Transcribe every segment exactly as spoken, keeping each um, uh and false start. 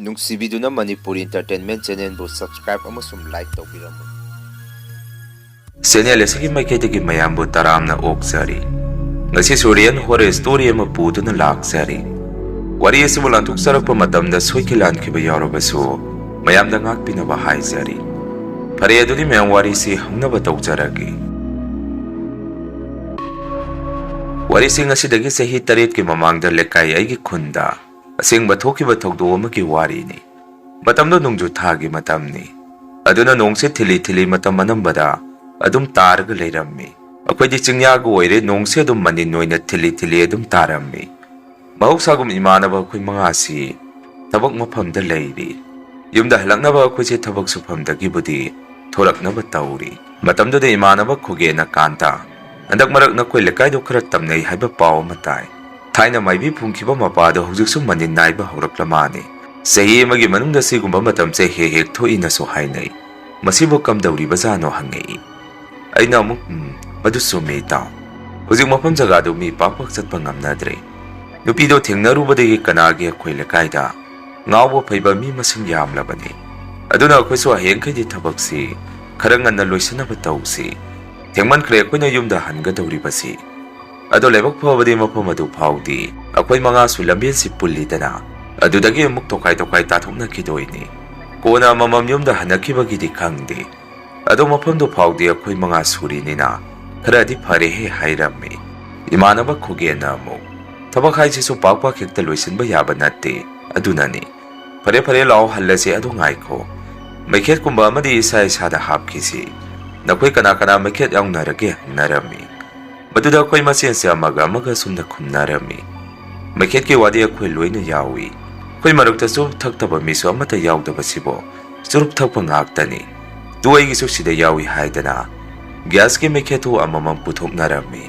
ꯅꯨꯡꯁꯤꯕꯤꯗꯨꯅ Manipuri Entertainment Channelꯕꯨ subscribe ꯑꯃꯁꯨꯡ like ꯇꯧꯕꯤꯔꯝꯃꯨ꯫ Channel ꯑꯁꯤꯒꯤ ꯃꯥꯏꯀꯩꯗꯒꯤ ꯃꯌꯥꯝꯕꯨ ꯇꯔꯥꯝꯅ ꯑꯣꯛꯆꯔꯤ꯫ ꯉꯁꯤꯁꯨ Real Horror Story ꯑꯃ ꯄꯨꯗꯨꯅ ꯂꯥꯛꯆꯔꯤ꯫ ꯋꯥꯔꯤ ꯑꯁꯤꯕꯨ ꯂꯥꯟꯊꯣꯛꯆꯔꯛꯄ ꯃꯇꯝꯗ ꯁꯣꯏꯈꯤ ꯂꯥꯟꯈꯤꯕ ꯌꯥꯎꯔꯕꯁꯨ ꯃꯌꯥꯝꯗ ꯉꯥꯛꯄꯤꯅꯕ ꯍꯥꯏꯖꯔꯤ꯫ ꯐꯔꯦ, ꯑꯗꯨꯗꯤ ꯃꯌꯥꯝ, ꯋꯥꯔꯤꯁꯤ ꯍꯧꯅꯕ ꯇꯧꯖꯔꯒꯦ꯫ ꯋꯥꯔꯤꯁꯤ ꯉꯁꯤꯗꯒꯤ ꯆꯍꯤ ꯇꯔꯦꯠꯀꯤ ꯃꯃꯥꯡꯗ ꯂꯩꯀꯥꯏ ꯑꯩꯒꯤ ꯈꯨꯟꯗ ꯑꯁꯦꯡꯕ ꯊꯣꯛꯈꯤꯕ ꯊꯧꯗꯣꯛ ꯑꯃꯒꯤ ꯋꯥꯔꯤꯅꯤ꯫ ꯃꯇꯝꯗꯨ ꯅꯣꯡꯖꯨ ꯊꯥꯒꯤ ꯃꯇꯝꯅꯤ꯫ ꯑꯗꯨꯅ ꯅꯣꯡꯁꯦ ꯊꯤꯂꯤ ꯊꯤꯂꯤ ꯃꯇꯝ ꯑꯅꯝꯕꯗ ꯑꯗꯨꯝ ꯇꯥꯔꯒ ꯂꯩꯔꯝꯃꯤ꯫ ꯑꯩꯈꯣꯏꯗꯤ ꯆꯤꯡꯌꯥꯒ ꯑꯣꯏꯔꯦ, ꯅꯣꯡꯁꯦ ꯑꯗꯨꯝ ꯃꯅꯤꯟ ꯑꯣꯏꯅ ꯊꯤꯂꯤ ꯊꯤꯂꯤ ꯑꯗꯨꯝ ꯇꯥꯔꯝꯃꯤ꯫ ꯃꯍꯧꯁꯥꯒꯨꯝ ꯏꯃꯥꯟꯅꯕ ꯑꯩꯈꯣꯏ ꯃꯉꯥꯁꯤ ꯊꯕꯛ ꯃꯐꯝꯗ ꯂꯩꯔꯤ꯫ ꯌꯨꯝꯗ ꯍꯜꯂꯛꯅꯕ ꯑꯩꯈꯣꯏꯁꯦ ꯊꯕꯛ ꯁꯨꯐꯝꯗꯒꯤꯕꯨꯗꯤ ꯊꯣꯔꯛꯅꯕ ꯇꯧꯔꯤ꯫ ꯃꯇꯝꯗꯨꯗ ꯏꯃꯥꯟꯅꯕ ꯈꯨꯒꯦꯟꯅ ꯀꯥꯟꯇ, "ꯍꯟꯗꯛ ꯃꯔꯛ ꯅꯈꯣꯏ ꯂꯩꯀꯥꯏꯗꯣ ꯈꯔ ꯇꯝꯅꯩ ꯍꯥꯏꯕ ꯄꯥꯎ ꯑꯃ ꯇꯥꯏ꯫ ꯊꯥꯏꯅ ꯃꯥꯏꯕꯤ ꯐꯨꯝꯈꯤꯕ ꯃꯄꯥꯗꯣ ꯍꯧꯖꯤꯛꯁꯨ ꯃꯅꯤꯟ ꯅꯥꯏꯕ ꯍꯧꯔꯛꯂ ꯃꯥꯅꯦ꯫ ꯆꯍꯤ ꯑꯃꯒꯤ ꯃꯅꯨꯡꯗ ꯁꯤꯒꯨꯝꯕ ꯃꯇꯝꯁꯦ ꯍꯦꯛ ꯍꯦꯛ ꯊꯣꯛꯏꯅꯁꯨ ꯍꯥꯏꯅꯩ꯫ ꯃꯁꯤꯕꯨ ꯀꯝꯗꯧꯔꯤꯕꯖꯥꯠꯅꯣ?" ꯍꯪꯉꯛꯏ꯫ ꯑꯩꯅ ꯑꯃꯨꯛ, "ꯎꯝ, ꯃꯗꯨ ꯆꯨꯝꯃꯤ, ꯏꯇꯥꯎ꯫ ꯍꯧꯖꯤꯛ ꯃꯐꯝ ꯖꯒꯥꯗꯨ ꯃꯤ ꯄꯥꯛ ꯄꯥꯛ ꯆꯠꯄ ꯉꯝꯅꯗ꯭ꯔꯦ꯫ ꯅꯨꯄꯤꯗꯣ ꯊꯦꯡꯅꯔꯨꯕꯗꯒꯤ ꯀꯅꯥꯒꯤ ꯑꯩꯈꯣꯏ ꯂꯩꯀꯥꯏꯗ ꯉꯥꯎꯕ ꯐꯩꯕ ꯃꯤ ꯃꯁꯤꯡ ꯌꯥꯝꯂꯕꯅꯤ꯫ ꯑꯗꯨꯅ ꯑꯩꯈꯣꯏꯁꯨ ꯍꯌꯦꯡꯈꯩꯗꯤ ꯊꯕꯛꯁꯤ ꯈꯔ ꯉꯟꯅ ꯂꯣꯏꯁꯤꯟꯅꯕ ꯇꯧꯁꯤ꯫ ꯊꯦꯡꯃꯟꯈ꯭ꯔꯦ ꯑꯩꯈꯣꯏꯅ ꯌꯨꯝꯗ ꯍꯟꯒꯗꯧꯔꯤꯕꯁꯤ꯫ ꯑꯗꯣ ꯂꯥꯏꯕꯛ ꯐꯕꯗꯤ ꯃꯐꯝ ꯑꯗꯨ ꯐꯥꯎꯗꯤ ꯑꯩꯈꯣꯏ ꯃꯉꯥꯁꯨ ꯂꯝꯕꯦꯟꯁꯤ ꯄꯨꯜꯂꯤꯗꯅ, ꯑꯗꯨꯗꯒꯤ ꯑꯃꯨꯛ ꯇꯣꯈꯥꯏ ꯇꯣꯈꯥꯏ ꯇꯥꯊꯣꯛꯅꯈꯤꯗꯣꯏꯅꯤ꯫ ꯀꯣꯟꯅ ꯑꯃꯃꯝ ꯌꯨꯝꯗ ꯍꯟꯅꯈꯤꯕꯒꯤꯗꯤ ꯈꯪꯗꯦ꯫ ꯑꯗꯣ ꯃꯐꯝꯗꯨ ꯐꯥꯎꯗꯤ ꯑꯩꯈꯣꯏ ꯃꯉꯥ ꯁꯨꯔꯤꯅꯤꯅ ꯈꯔꯗꯤ ꯐꯔꯦꯍꯦ," ꯍꯥꯏꯔꯝꯃꯤ꯫ ꯏꯃꯥꯟꯅꯕ ꯈꯨꯒꯦꯟꯅ ꯑꯃꯨꯛ, "ꯊꯕꯛ ꯍꯥꯏꯁꯤꯁꯨ ꯄꯥꯛ ꯄꯥꯛ ꯍꯦꯛꯇ ꯂꯣꯏꯁꯤꯟꯕ ꯌꯥꯕ ꯅꯠꯇꯦ꯫ ꯑꯗꯨꯅꯅꯤ꯫ ꯐꯔꯦ ꯐꯔꯦ, ꯂꯥꯛꯑꯣ ꯍꯜꯂꯁꯦ꯫ ꯑꯗꯣ ꯉꯥꯏꯈꯣ, ꯃꯩꯈꯦꯠꯀꯨꯝꯕ ꯑꯃꯗꯤ ꯏꯁꯥ ꯏꯁꯥꯗ ꯍꯥꯞꯈꯤꯁꯤ꯫ ꯅꯈꯣꯏ ꯀꯅꯥ ꯀꯅꯥ ꯃꯩꯈꯦꯠ ꯌꯥꯎꯅꯔꯒꯦ?" ꯍꯪꯅꯔꯝꯃꯤ꯫ ꯃꯗꯨꯗ ꯑꯩꯈꯣꯏ ꯃꯁꯦꯟꯁꯦ ꯑꯃꯒ ꯑꯃꯒ ꯁꯨꯝꯅ ꯈꯨꯝꯅꯔꯝꯃꯤ꯫ ꯃꯩꯈꯦꯠꯀꯤ ꯋꯥꯗꯤ ꯑꯩꯈꯣꯏ ꯂꯣꯏꯅ ꯌꯥꯎꯏ꯫ ꯑꯩꯈꯣꯏ ꯃꯔꯛꯇ ꯆꯨꯔꯨꯞ ꯊꯛꯇꯕ ꯃꯤꯁꯨ ꯑꯃꯠꯇ ꯌꯥꯎꯗꯕꯁꯤꯕꯨ ꯆꯨꯔꯨꯞ ꯊꯛꯄ ꯉꯥꯛꯇꯅꯤ꯫ ꯇꯨ, ꯑꯩꯒꯤꯁꯨ ꯁꯤꯗ ꯌꯥꯎꯏ ꯍꯥꯏꯗꯅ ꯒ꯭ꯌꯥꯁꯀꯤ ꯃꯩꯈꯦꯠꯇꯨ ꯑꯃꯃꯝ ꯄꯨꯊꯣꯛꯅꯔꯝꯃꯤ꯫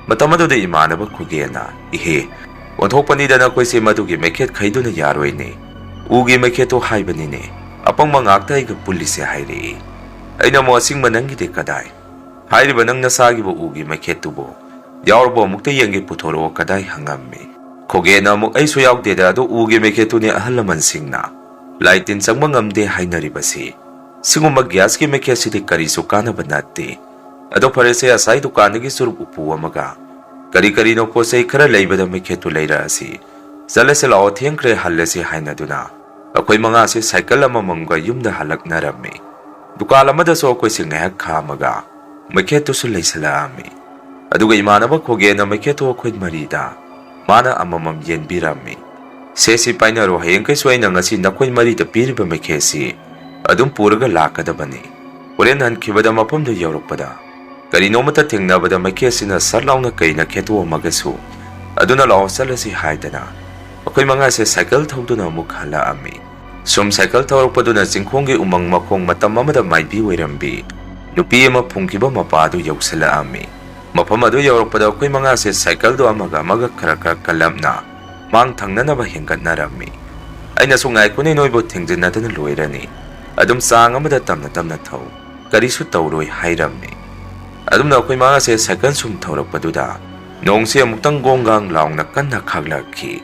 ꯃꯇꯝ ꯑꯗꯨꯗ ꯏꯃꯥꯟꯅꯕ ꯈꯨꯒꯦꯟꯅ, "ꯏꯍꯦ, ꯑꯣꯟꯊꯣꯛꯄꯅꯤꯗ ꯅꯈꯣꯏꯁꯦ, ꯃꯗꯨꯒꯤ ꯃꯩꯈꯦꯠ ꯈꯩꯗꯨꯅ ꯌꯥꯔꯣꯏꯅꯦ꯫ ꯎꯒꯤ ꯃꯩꯈꯦꯠꯇꯨ ꯍꯥꯏꯕꯅꯤꯅꯦ꯫ ꯑꯄꯪꯕ ꯉꯥꯛꯇ ꯑꯩꯒ ꯄꯨꯜꯂꯤꯁꯦ," ꯍꯥꯏꯔꯛꯏ꯫ ꯑꯩꯅ ꯑꯃꯨꯛ, "ꯑꯁꯤꯡꯕ ꯅꯪꯒꯤꯗꯤ ꯀꯗꯥꯏ? ꯍꯥꯏꯔꯤꯕ ꯅꯪ ꯅꯁꯥꯒꯤꯕꯨ ꯎꯒꯤ ꯃꯩꯈꯦꯠꯇꯨꯕꯨ ꯌꯥꯎꯔꯕ ꯑꯃꯨꯛꯇ ꯌꯦꯡꯒꯦ, ꯄꯨꯊꯣꯔꯛꯑꯣ ꯀꯗꯥꯏ?" ꯍꯪꯉꯝꯃꯤ꯫ ꯈꯨꯒꯦꯟꯅ ꯑꯃꯨꯛ, "ꯑꯩꯁꯨ ꯌꯥꯎꯗꯦꯗ, ꯑꯗꯨ ꯎꯒꯤ ꯃꯩꯈꯦꯠꯇꯨꯅꯤ ꯑꯍꯜ ꯂꯃꯟꯁꯤꯡꯅ ꯂꯥꯏ ꯇꯤꯟ ꯆꯪꯕ ꯉꯝꯗꯦ ꯍꯥꯏꯅꯔꯤꯕꯁꯤ꯫ ꯁꯤꯒꯨꯝꯕ ꯒ꯭ꯌꯥꯁꯀꯤ ꯃꯩꯈꯦꯠꯁꯤꯗꯤ ꯀꯔꯤꯁꯨ ꯀꯥꯟꯅꯕ ꯅꯠꯇꯦ꯫ ꯑꯗꯣ ꯐꯔꯦꯁꯦ, ꯑꯁꯥꯏ ꯗꯨꯀꯥꯟꯗꯒꯤ ꯆꯨꯔꯨꯞ ꯎꯄꯨ ꯑꯃꯒ ꯀꯔꯤ ꯀꯔꯤꯅꯣ ꯄꯣꯠ ꯆꯩ ꯈꯔ ꯂꯩꯕꯗ ꯃꯩꯈꯦꯠꯇꯨ ꯂꯩꯔꯛꯑꯁꯤ꯫ ꯆꯠꯂꯁꯤ ꯂꯥꯛꯑꯣ, ꯊꯦꯡꯈ꯭ꯔꯦ, ꯍꯜꯂꯁꯤ ꯍꯥꯏꯅꯗꯨꯅ ꯑꯩꯈꯣꯏ ꯃꯉꯥꯁꯦ ꯁꯥꯏꯀꯜ ꯑꯃꯃꯝꯒ ꯌꯨꯝꯗ ꯍꯜꯂꯛꯅꯔꯝꯃꯤ꯫ ꯗꯨꯀꯥꯟ ꯑꯃꯗꯁꯨ ꯑꯩꯈꯣꯏꯁꯦ ꯉꯥꯏꯍꯥꯛ ꯈꯥꯝꯃꯒ ꯃꯩꯈꯦꯠꯇꯨꯁꯨ ꯂꯩꯁꯜꯂꯛꯑꯝꯃꯤ꯫ ꯑꯗꯨꯒ ꯏꯃꯥꯟꯅꯕ ꯈꯣꯒꯦꯅ ꯃꯩꯈꯦꯠꯇꯨ ꯑꯩꯈꯣꯏ ꯃꯔꯤꯗ ꯃꯥꯅ ꯑꯃꯃꯝ ꯌꯦꯟꯕꯤꯔꯝꯃꯤ꯫ "ꯁꯦ, ꯁꯤ ꯄꯥꯏꯅꯔꯣ, ꯍꯌꯦꯡꯈꯩꯁꯨ ꯑꯩꯅ ꯉꯁꯤ ꯅꯈꯣꯏ ꯃꯔꯤꯗ ꯄꯤꯔꯤꯕ ꯃꯩꯈꯦꯠꯁꯤ ꯑꯗꯨꯝ ꯄꯨꯔꯒ ꯂꯥꯛꯀꯗꯕꯅꯤ꯫ ꯍꯣꯔꯦꯟ ꯍꯟꯈꯤꯕꯗ ꯃꯐꯝꯗꯨ ꯌꯧꯔꯛꯄꯗ ꯀꯔꯤꯅꯣꯃꯇ ꯊꯦꯡꯅꯕꯗ ꯃꯩꯈꯦꯠꯁꯤꯅ ꯁꯠ ꯂꯥꯎꯅ ꯀꯩꯅ ꯈꯦꯠꯇꯣꯛꯑꯝꯃꯒꯁꯨ ꯑꯗꯨꯅ ꯂꯥꯛꯑꯣ, ꯆꯠꯂꯁꯤ" ꯍꯥꯏꯗꯅ ꯑꯩꯈꯣꯏ ꯃꯉꯥꯁꯦ ꯁꯥꯏꯀꯜ ꯊꯧꯗꯨꯅ ꯑꯃꯨꯛ ꯍꯜꯂꯛꯑꯝꯃꯤ꯫ ꯁꯨꯝ ꯁꯥꯏꯀꯜ ꯊꯧꯔꯛꯄꯗꯨꯅ ꯆꯤꯡꯈꯣꯡꯒꯤ ꯎꯃꯪ ꯃꯈꯣꯡ ꯃꯇꯝ ꯑꯃꯗ ꯃꯥꯏꯕꯤ ꯑꯣꯏꯔꯝꯕꯤ ꯅꯨꯄꯤ ꯑꯃ ꯐꯨꯝꯈꯤꯕ ꯃꯄꯥ ꯑꯗꯨ ꯌꯧꯁꯤꯜꯂꯛꯑꯝꯃꯤ꯫ ꯃꯐꯝ ꯑꯗꯨ ꯌꯧꯔꯛꯄꯗ ꯑꯩꯈꯣꯏ ꯃꯉꯥꯁꯦ ꯁꯥꯏꯀꯜꯗꯣ ꯑꯃꯒ ꯑꯃꯒ ꯈꯔ ꯈꯔ ꯀꯜꯂꯞꯅ ꯃꯥꯡ ꯊꯪꯅꯅꯕ ꯍꯦꯟꯒꯠꯅꯔꯝꯃꯤ꯫ ꯑꯩꯅꯁꯨ, "ꯉꯥꯏꯈꯣꯅꯦ, ꯅꯣꯏꯕꯨ ꯊꯦꯡꯖꯤꯟꯅꯗꯅ ꯂꯣꯏꯔꯅꯤ꯫ ꯑꯗꯨꯝ ꯆꯥꯡ ꯑꯃꯗ ꯇꯞꯅ ꯇꯞꯅ ꯊꯧ, ꯀꯔꯤꯁꯨ ꯇꯧꯔꯣꯏ" ꯍꯥꯏꯔꯝꯃꯤ꯫ ꯑꯗꯨꯝꯅ ꯑꯩꯈꯣꯏ ꯃꯉꯥꯁꯦ ꯁꯥꯏꯀꯜ ꯁꯨꯝ ꯊꯧꯔꯛꯄꯗꯨꯗ ꯅꯣꯡꯁꯤ ꯑꯃꯨꯛꯇꯪ ꯒꯣꯡ ꯒꯥꯡ ꯂꯥꯎꯅ ꯀꯟꯅ ꯈꯥꯛꯂꯛꯈꯤ꯫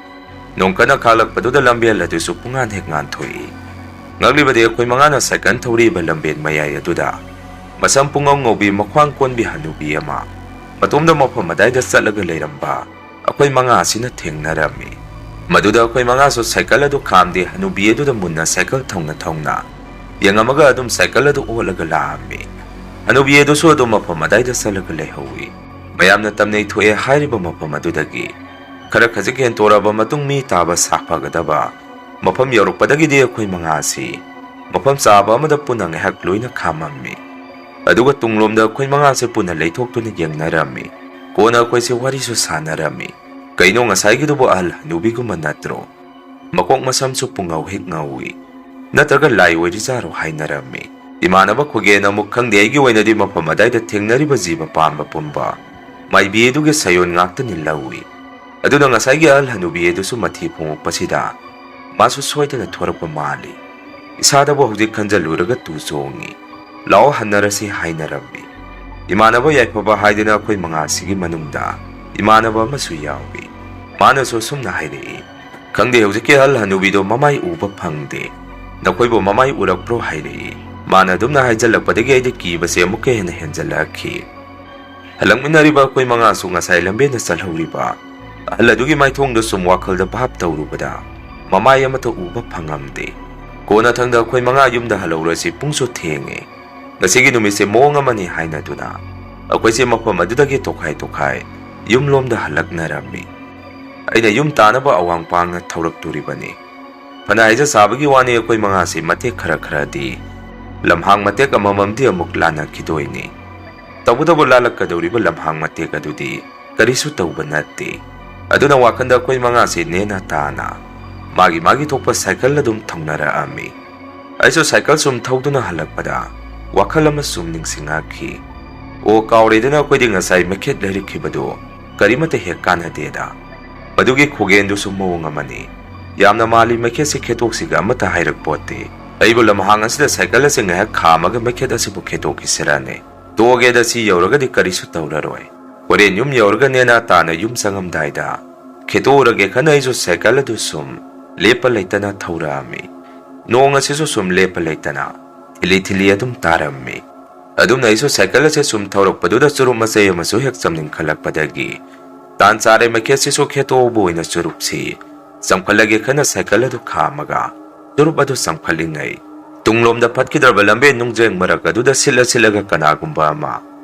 ꯅꯣꯡ ꯀꯟꯅ ꯈꯥꯛꯂꯛꯄꯗꯨꯗ ꯂꯝꯕꯦꯜ ꯑꯗꯨꯁꯨ ꯄꯨꯡꯉꯥꯟ ꯍꯦꯛ ꯉꯥꯟꯊꯣꯛꯏ꯫ ꯉꯛꯂꯤꯕꯗꯤ ꯑꯩꯈꯣꯏ ꯃꯉꯥꯅ ꯁꯥꯏꯀꯜ ꯊꯧꯔꯤꯕ ꯂꯝꯕꯦꯟ ꯃꯌꯥꯏ ꯑꯗꯨꯗ ꯃꯁꯝ ꯄꯨꯡꯉꯧ ꯉꯧꯕꯤ ꯃꯈ꯭ꯋꯥꯡ ꯀꯣꯟꯕꯤ ꯍꯅꯨꯕꯤ ꯑꯃ ꯃꯇꯣꯝꯗ ꯃꯐꯝ ꯑꯗꯥꯏꯗ ꯆꯠꯂꯒ ꯂꯩꯔꯝꯕ ꯑꯩꯈꯣꯏ ꯃꯉꯥ ꯑꯁꯤꯅ ꯊꯦꯡꯅꯔꯝꯃꯤ꯫ ꯃꯗꯨꯗ ꯑꯩꯈꯣꯏ ꯃꯉꯥꯁꯨ ꯁꯥꯏꯀꯜ ꯑꯗꯨ ꯈꯥꯝꯗꯦ, ꯍꯅꯨꯕꯤ ꯑꯗꯨꯗ ꯃꯨꯟꯅ ꯁꯥꯏꯀꯜ ꯊꯧꯅ ꯊꯧꯅ ꯌꯦꯡꯉꯝꯃꯒ ꯑꯗꯨꯝ ꯁꯥꯏꯀꯜ ꯑꯗꯨ ꯑꯣꯠꯂꯒ ꯂꯥꯛꯑꯝꯃꯤ꯫ ꯍꯅꯨꯕꯤ ꯑꯗꯨꯁꯨ ꯑꯗꯨꯝ ꯃꯐꯝ ꯑꯗꯥꯏꯗ ꯆꯠꯂꯒ ꯂꯩꯍꯧꯏ꯫ ꯃꯌꯥꯝꯅ ꯇꯝꯅꯩ ꯊꯣꯛꯑꯦ ꯍꯥꯏꯔꯤꯕ ꯃꯐꯝ ꯑꯗꯨꯗꯒꯤ ꯈꯔ ꯈꯖꯤꯛ ꯍꯦꯟꯇꯣꯔꯛꯑꯕ ꯃꯇꯨꯡ ꯃꯤ ꯇꯥꯕ ꯁꯥꯐꯒꯗꯕ ꯃꯐꯝ ꯌꯧꯔꯛꯄꯗꯒꯤꯗꯤ ꯑꯩꯈꯣꯏ ꯃꯉꯥ ꯑꯁꯤ ꯃꯐꯝ ꯆꯥꯕ ꯑꯃꯗ ꯄꯨꯟꯅ ꯉꯥꯏꯍꯥꯛ ꯂꯣꯏꯅ ꯈꯥꯝꯃꯝꯃꯤ꯫ ꯑꯗꯨꯒ ꯇꯨꯡꯂꯣꯝꯗ ꯑꯩꯈꯣꯏ ꯃꯉꯥꯁꯦ ꯄꯨꯟꯅ ꯂꯩꯊꯣꯛꯇꯨꯅ ꯌꯦꯡꯅꯔꯝꯃꯤ꯫ ꯀꯣꯟꯅ ꯑꯩꯈꯣꯏꯁꯦ ꯋꯥꯔꯤꯁꯨ ꯁꯥꯟꯅꯔꯝꯃꯤ꯫ "ꯀꯩꯅꯣ, ꯉꯁꯥꯏꯒꯤꯗꯨꯕꯨ ꯑꯍꯜ ꯍꯅꯨꯕꯤꯒꯨꯝꯕ ꯅꯠꯇ꯭ꯔꯣ? ꯃꯀꯣꯛ ꯃꯁꯝꯁꯨ ꯄꯨꯡꯉꯧ ꯍꯦꯛ ꯉꯧꯏ꯫ ꯅꯠꯇ꯭ꯔꯒ ꯂꯥꯏ ꯑꯣꯏꯔꯤꯖꯥꯔꯣ?" ꯍꯥꯏꯅꯔꯝꯃꯤ꯫ ꯏꯃꯥꯟꯅꯕ ꯈꯨꯒꯦꯟ ꯑꯃꯨꯛ, "ꯈꯪꯗꯦ, ꯑꯩꯒꯤ ꯑꯣꯏꯅꯗꯤ ꯃꯐꯝ ꯑꯗꯥꯏꯗ ꯊꯦꯡꯅꯔꯤꯕ ꯖꯤꯕ ꯄꯥꯟꯕ ꯄꯨꯝꯕ ꯃꯥꯏꯕꯤ ꯑꯗꯨꯒꯤ ꯁꯌꯣꯟ ꯉꯥꯛꯇꯅꯤ ꯂꯧꯏ꯫ ꯑꯗꯨꯅ ꯉꯁꯥꯏꯒꯤ ꯑꯍꯜ ꯍꯅꯨꯕꯤ ꯑꯗꯨꯁꯨ ꯃꯊꯤ ꯐꯣꯡꯉꯛꯄꯁꯤꯗ ꯃꯥꯁꯨ ꯁꯣꯏꯗꯅ ꯊꯣꯔꯛꯄ ꯃꯥꯜꯂꯤ꯫ ꯏꯁꯥꯗꯕꯨ ꯍꯧꯖꯤꯛ ꯈꯟꯖꯜꯂꯨꯔꯒ ꯇꯨ ꯆꯣꯡꯉꯤ꯫ ꯂꯥꯛꯑꯣ, ꯍꯟꯅꯔꯁꯤ" ꯍꯥꯏꯅꯔꯝꯃꯤ꯫ ꯏꯃꯥꯟꯅꯕ ꯌꯥꯏꯐꯕ ꯍꯥꯏꯗꯅ ꯑꯩꯈꯣꯏ ꯃꯉꯥꯁꯤꯒꯤ ꯃꯅꯨꯡꯗ ꯏꯃꯥꯟꯅꯕ ꯑꯃꯁꯨ ꯌꯥꯎꯏ꯫ ꯃꯥꯅꯁꯨ ꯑꯁꯨꯝꯅ ꯍꯥꯏꯔꯛꯏ, "ꯈꯪꯗꯦ, ꯍꯧꯖꯤꯛꯀꯤ ꯑꯍꯜ ꯍꯅꯨꯕꯤꯗꯣ ꯃꯃꯥꯏ ꯎꯕ ꯐꯪꯗꯦ꯫ "ꯅꯈꯣꯏꯕꯨ ꯃꯃꯥꯏ ꯎꯔꯛꯄ꯭ꯔꯣ?" ꯍꯥꯏꯔꯛꯏ꯫ ꯃꯥꯅ ꯑꯗꯨꯝꯅ ꯍꯥꯏꯖꯤꯜꯂꯛꯄꯗꯒꯤ ꯑꯩꯗꯤ ꯀꯤꯕꯁꯦ ꯑꯃꯨꯛꯀ ꯍꯦꯟꯅ ꯍꯦꯟꯖꯜꯂꯛꯈꯤ꯫ ꯍꯜꯂꯛꯃꯤꯟꯅꯔꯤꯕ ꯑꯩꯈꯣꯏ ꯃꯉꯥꯁꯨ ꯉꯁꯥꯏ ꯂꯝꯕꯦꯟꯗ ꯆꯠꯍꯧꯔꯤꯕ ꯑꯍꯜ ꯑꯗꯨꯒꯤ ꯃꯥꯏꯊꯣꯡꯗ ꯁꯨꯝ ꯋꯥꯈꯜꯗ ꯚꯥꯞ ꯇꯧꯔꯨꯕꯗ ꯃꯃꯥꯏ ꯑꯃꯠꯇ ꯎꯕ ꯐꯪꯉꯝꯗꯦ꯫ ꯀꯣꯟꯅꯊꯪꯗ ꯑꯩꯈꯣꯏ ꯃꯉꯥ ꯌꯨꯝꯗ ꯍꯜꯍꯧꯔꯁꯤ, ꯄꯨꯡꯁꯨ ꯊꯦꯡꯉꯦ, ꯉꯁꯤꯒꯤ ꯅꯨꯃꯤꯠꯁꯦ ꯃꯑꯣꯡ ꯑꯃꯅꯤ ꯍꯥꯏꯅꯗꯨꯅ ꯑꯩꯈꯣꯏꯁꯦ ꯃꯐꯝ ꯑꯗꯨꯗꯒꯤ ꯇꯣꯈꯥꯏ ꯇꯣꯈꯥꯏ ꯌꯨꯝꯂꯣꯝꯗ ꯍꯜꯂꯛꯅꯔꯝꯃꯤ꯫ ꯑꯩꯅ ꯌꯨꯝ ꯇꯥꯅꯕ ꯑꯋꯥꯡ ꯄꯥꯡꯅ ꯊꯧꯔꯛꯇꯣꯔꯤꯕꯅꯤ꯫ ꯐꯅ ꯍꯥꯏꯖ ꯁꯥꯕꯒꯤ ꯋꯥꯅꯤ, ꯑꯩꯈꯣꯏ ꯃꯉꯥꯁꯤ ꯃꯇꯦꯛ ꯈꯔ ꯈꯔꯗꯤ ꯂꯝꯍꯥꯡ ꯃꯇꯦꯛ ꯑꯃꯃꯝꯗꯤ ꯑꯃꯨꯛ ꯂꯥꯟꯅꯈꯤꯗꯣꯏꯅꯤ꯫ ꯇꯧꯕꯇꯕꯨ ꯂꯥꯜꯂꯛꯀꯗꯧꯔꯤꯕ ꯂꯝꯍꯥꯡ ꯃꯇꯦꯛ ꯑꯗꯨꯗꯤ ꯀꯔꯤꯁꯨ ꯇꯧꯕ ꯅꯠꯇꯦ꯫ ꯑꯗꯨꯅ ꯋꯥꯈꯜꯗ ꯑꯩꯈꯣꯏ ꯃꯉꯥꯁꯤ ꯅꯦꯅꯥ ꯇꯥꯅ ꯃꯥꯒꯤ ꯃꯥꯒꯤ ꯊꯣꯛꯄ ꯁꯥꯏꯀꯜ ꯑꯗꯨꯝ ꯊꯧꯅꯔꯛꯑꯝꯃꯤ꯫ ꯑꯩꯁꯨ ꯁꯥꯏꯀꯜ ꯁꯨꯝ ꯊꯧꯗꯨꯅ ꯍꯜꯂꯛꯄꯗ ꯋꯥꯈꯜ ꯑꯃ ꯁꯨꯝ ꯅꯤꯡꯁꯤꯡꯉꯛꯈꯤ꯫ ꯑꯣ, ꯀꯥꯎꯔꯦꯗꯅ, ꯑꯩꯈꯣꯏꯗꯤ ꯉꯁꯥꯏ ꯃꯩꯈꯦꯠ ꯂꯩꯔꯛꯈꯤꯕꯗꯨ ꯀꯔꯤꯃꯠꯇ ꯍꯦꯛ ꯀꯥꯟꯅꯗꯦꯗ꯫ ꯃꯗꯨꯒꯤ ꯈꯨꯒꯦꯟꯗꯨꯁꯨ ꯃꯑꯣꯡ ꯑꯃꯅꯤ꯫ ꯌꯥꯝꯅ ꯃꯥꯜꯂꯤ, ꯃꯩꯈꯦꯠꯁꯤ ꯈꯦꯠꯇꯣꯛꯁꯤꯒ ꯑꯃꯠꯇ ꯍꯥꯏꯔꯛꯄꯣꯠꯇꯦ꯫ ꯑꯩꯕꯨ ꯂꯝꯍꯥꯡ ꯑꯁꯤꯗ ꯁꯥꯏꯀꯜ ꯑꯁꯤ ꯉꯥꯏꯍꯥꯛ ꯈꯥꯝꯃꯒ ꯃꯩꯈꯦꯠ ꯑꯁꯤꯕꯨ ꯈꯦꯠꯇꯣꯛꯈꯤꯁꯤꯔꯅꯦ꯫ ꯇꯣꯛꯑꯒꯦꯗ, ꯁꯤ ꯌꯧꯔꯒꯗꯤ ꯀꯔꯤꯁꯨ ꯇꯧꯔꯔꯣꯏ꯫ ꯍꯣꯔꯦꯟ ꯌꯨꯝ ꯌꯧꯔꯒ ꯅꯦꯅꯥ ꯇꯥꯅ ꯌꯨꯝ ꯆꯪꯉꯝꯗꯥꯏꯗ ꯈꯦꯠꯇꯣꯛꯎꯔꯒꯦ ꯈꯟꯅ ꯑꯩꯁꯨ ꯁꯥꯏꯀꯜ ꯑꯗꯨ ꯁꯨꯝ ꯂꯦꯞꯄ ꯂꯩꯇꯅ ꯊꯧꯔꯛꯑꯝꯃꯤ꯫ ꯅꯣꯡ ꯑꯁꯤꯁꯨ ꯁꯨꯝ ꯂꯦꯞꯄ ꯂꯩꯇꯅ ꯊꯤꯂꯤ ꯊꯤꯂꯤ ꯑꯗꯨꯝ ꯇꯥꯔꯝꯃꯤ꯫ ꯑꯗꯨꯝꯅ ꯑꯩꯁꯨ ꯁꯥꯏꯀꯜ ꯑꯁꯦ ꯁꯨꯝ ꯊꯧꯔꯛꯄꯗꯨꯗ ꯆꯨꯔꯨꯞ ꯃꯆꯩ ꯑꯃꯁꯨ ꯍꯦꯛ ꯆꯝꯅꯤꯡꯈꯠꯂꯛꯄꯗꯒꯤ, "ꯇꯥꯟ ꯆꯥꯔꯦ, ꯃꯩꯈꯦꯠꯁꯤꯁꯨ ꯈꯦꯠꯇꯣꯛꯑꯕ ꯑꯣꯏꯅ ꯆꯨꯔꯨꯞꯁꯤ ꯆꯝꯈꯠꯂꯒꯦ" ꯈꯟꯅ ꯁꯥꯏꯀꯜ ꯑꯗꯨ ꯈꯥꯝꯃꯒ ꯆꯨꯔꯨꯞ ꯑꯗꯨ ꯆꯝꯈꯠꯂꯤꯉꯩ, ꯇꯨꯡꯂꯣꯝꯗ ꯐꯠꯈꯤꯗ꯭ꯔꯕ ꯂꯝꯕꯦꯟ ꯅꯨꯡꯖ꯭ꯔꯦꯡ ꯃꯔꯛ ꯑꯗꯨꯗ ꯁꯤꯠꯂ ꯁꯤꯠꯂꯒ ꯀꯅꯥꯒꯨꯝꯕ ꯑꯃ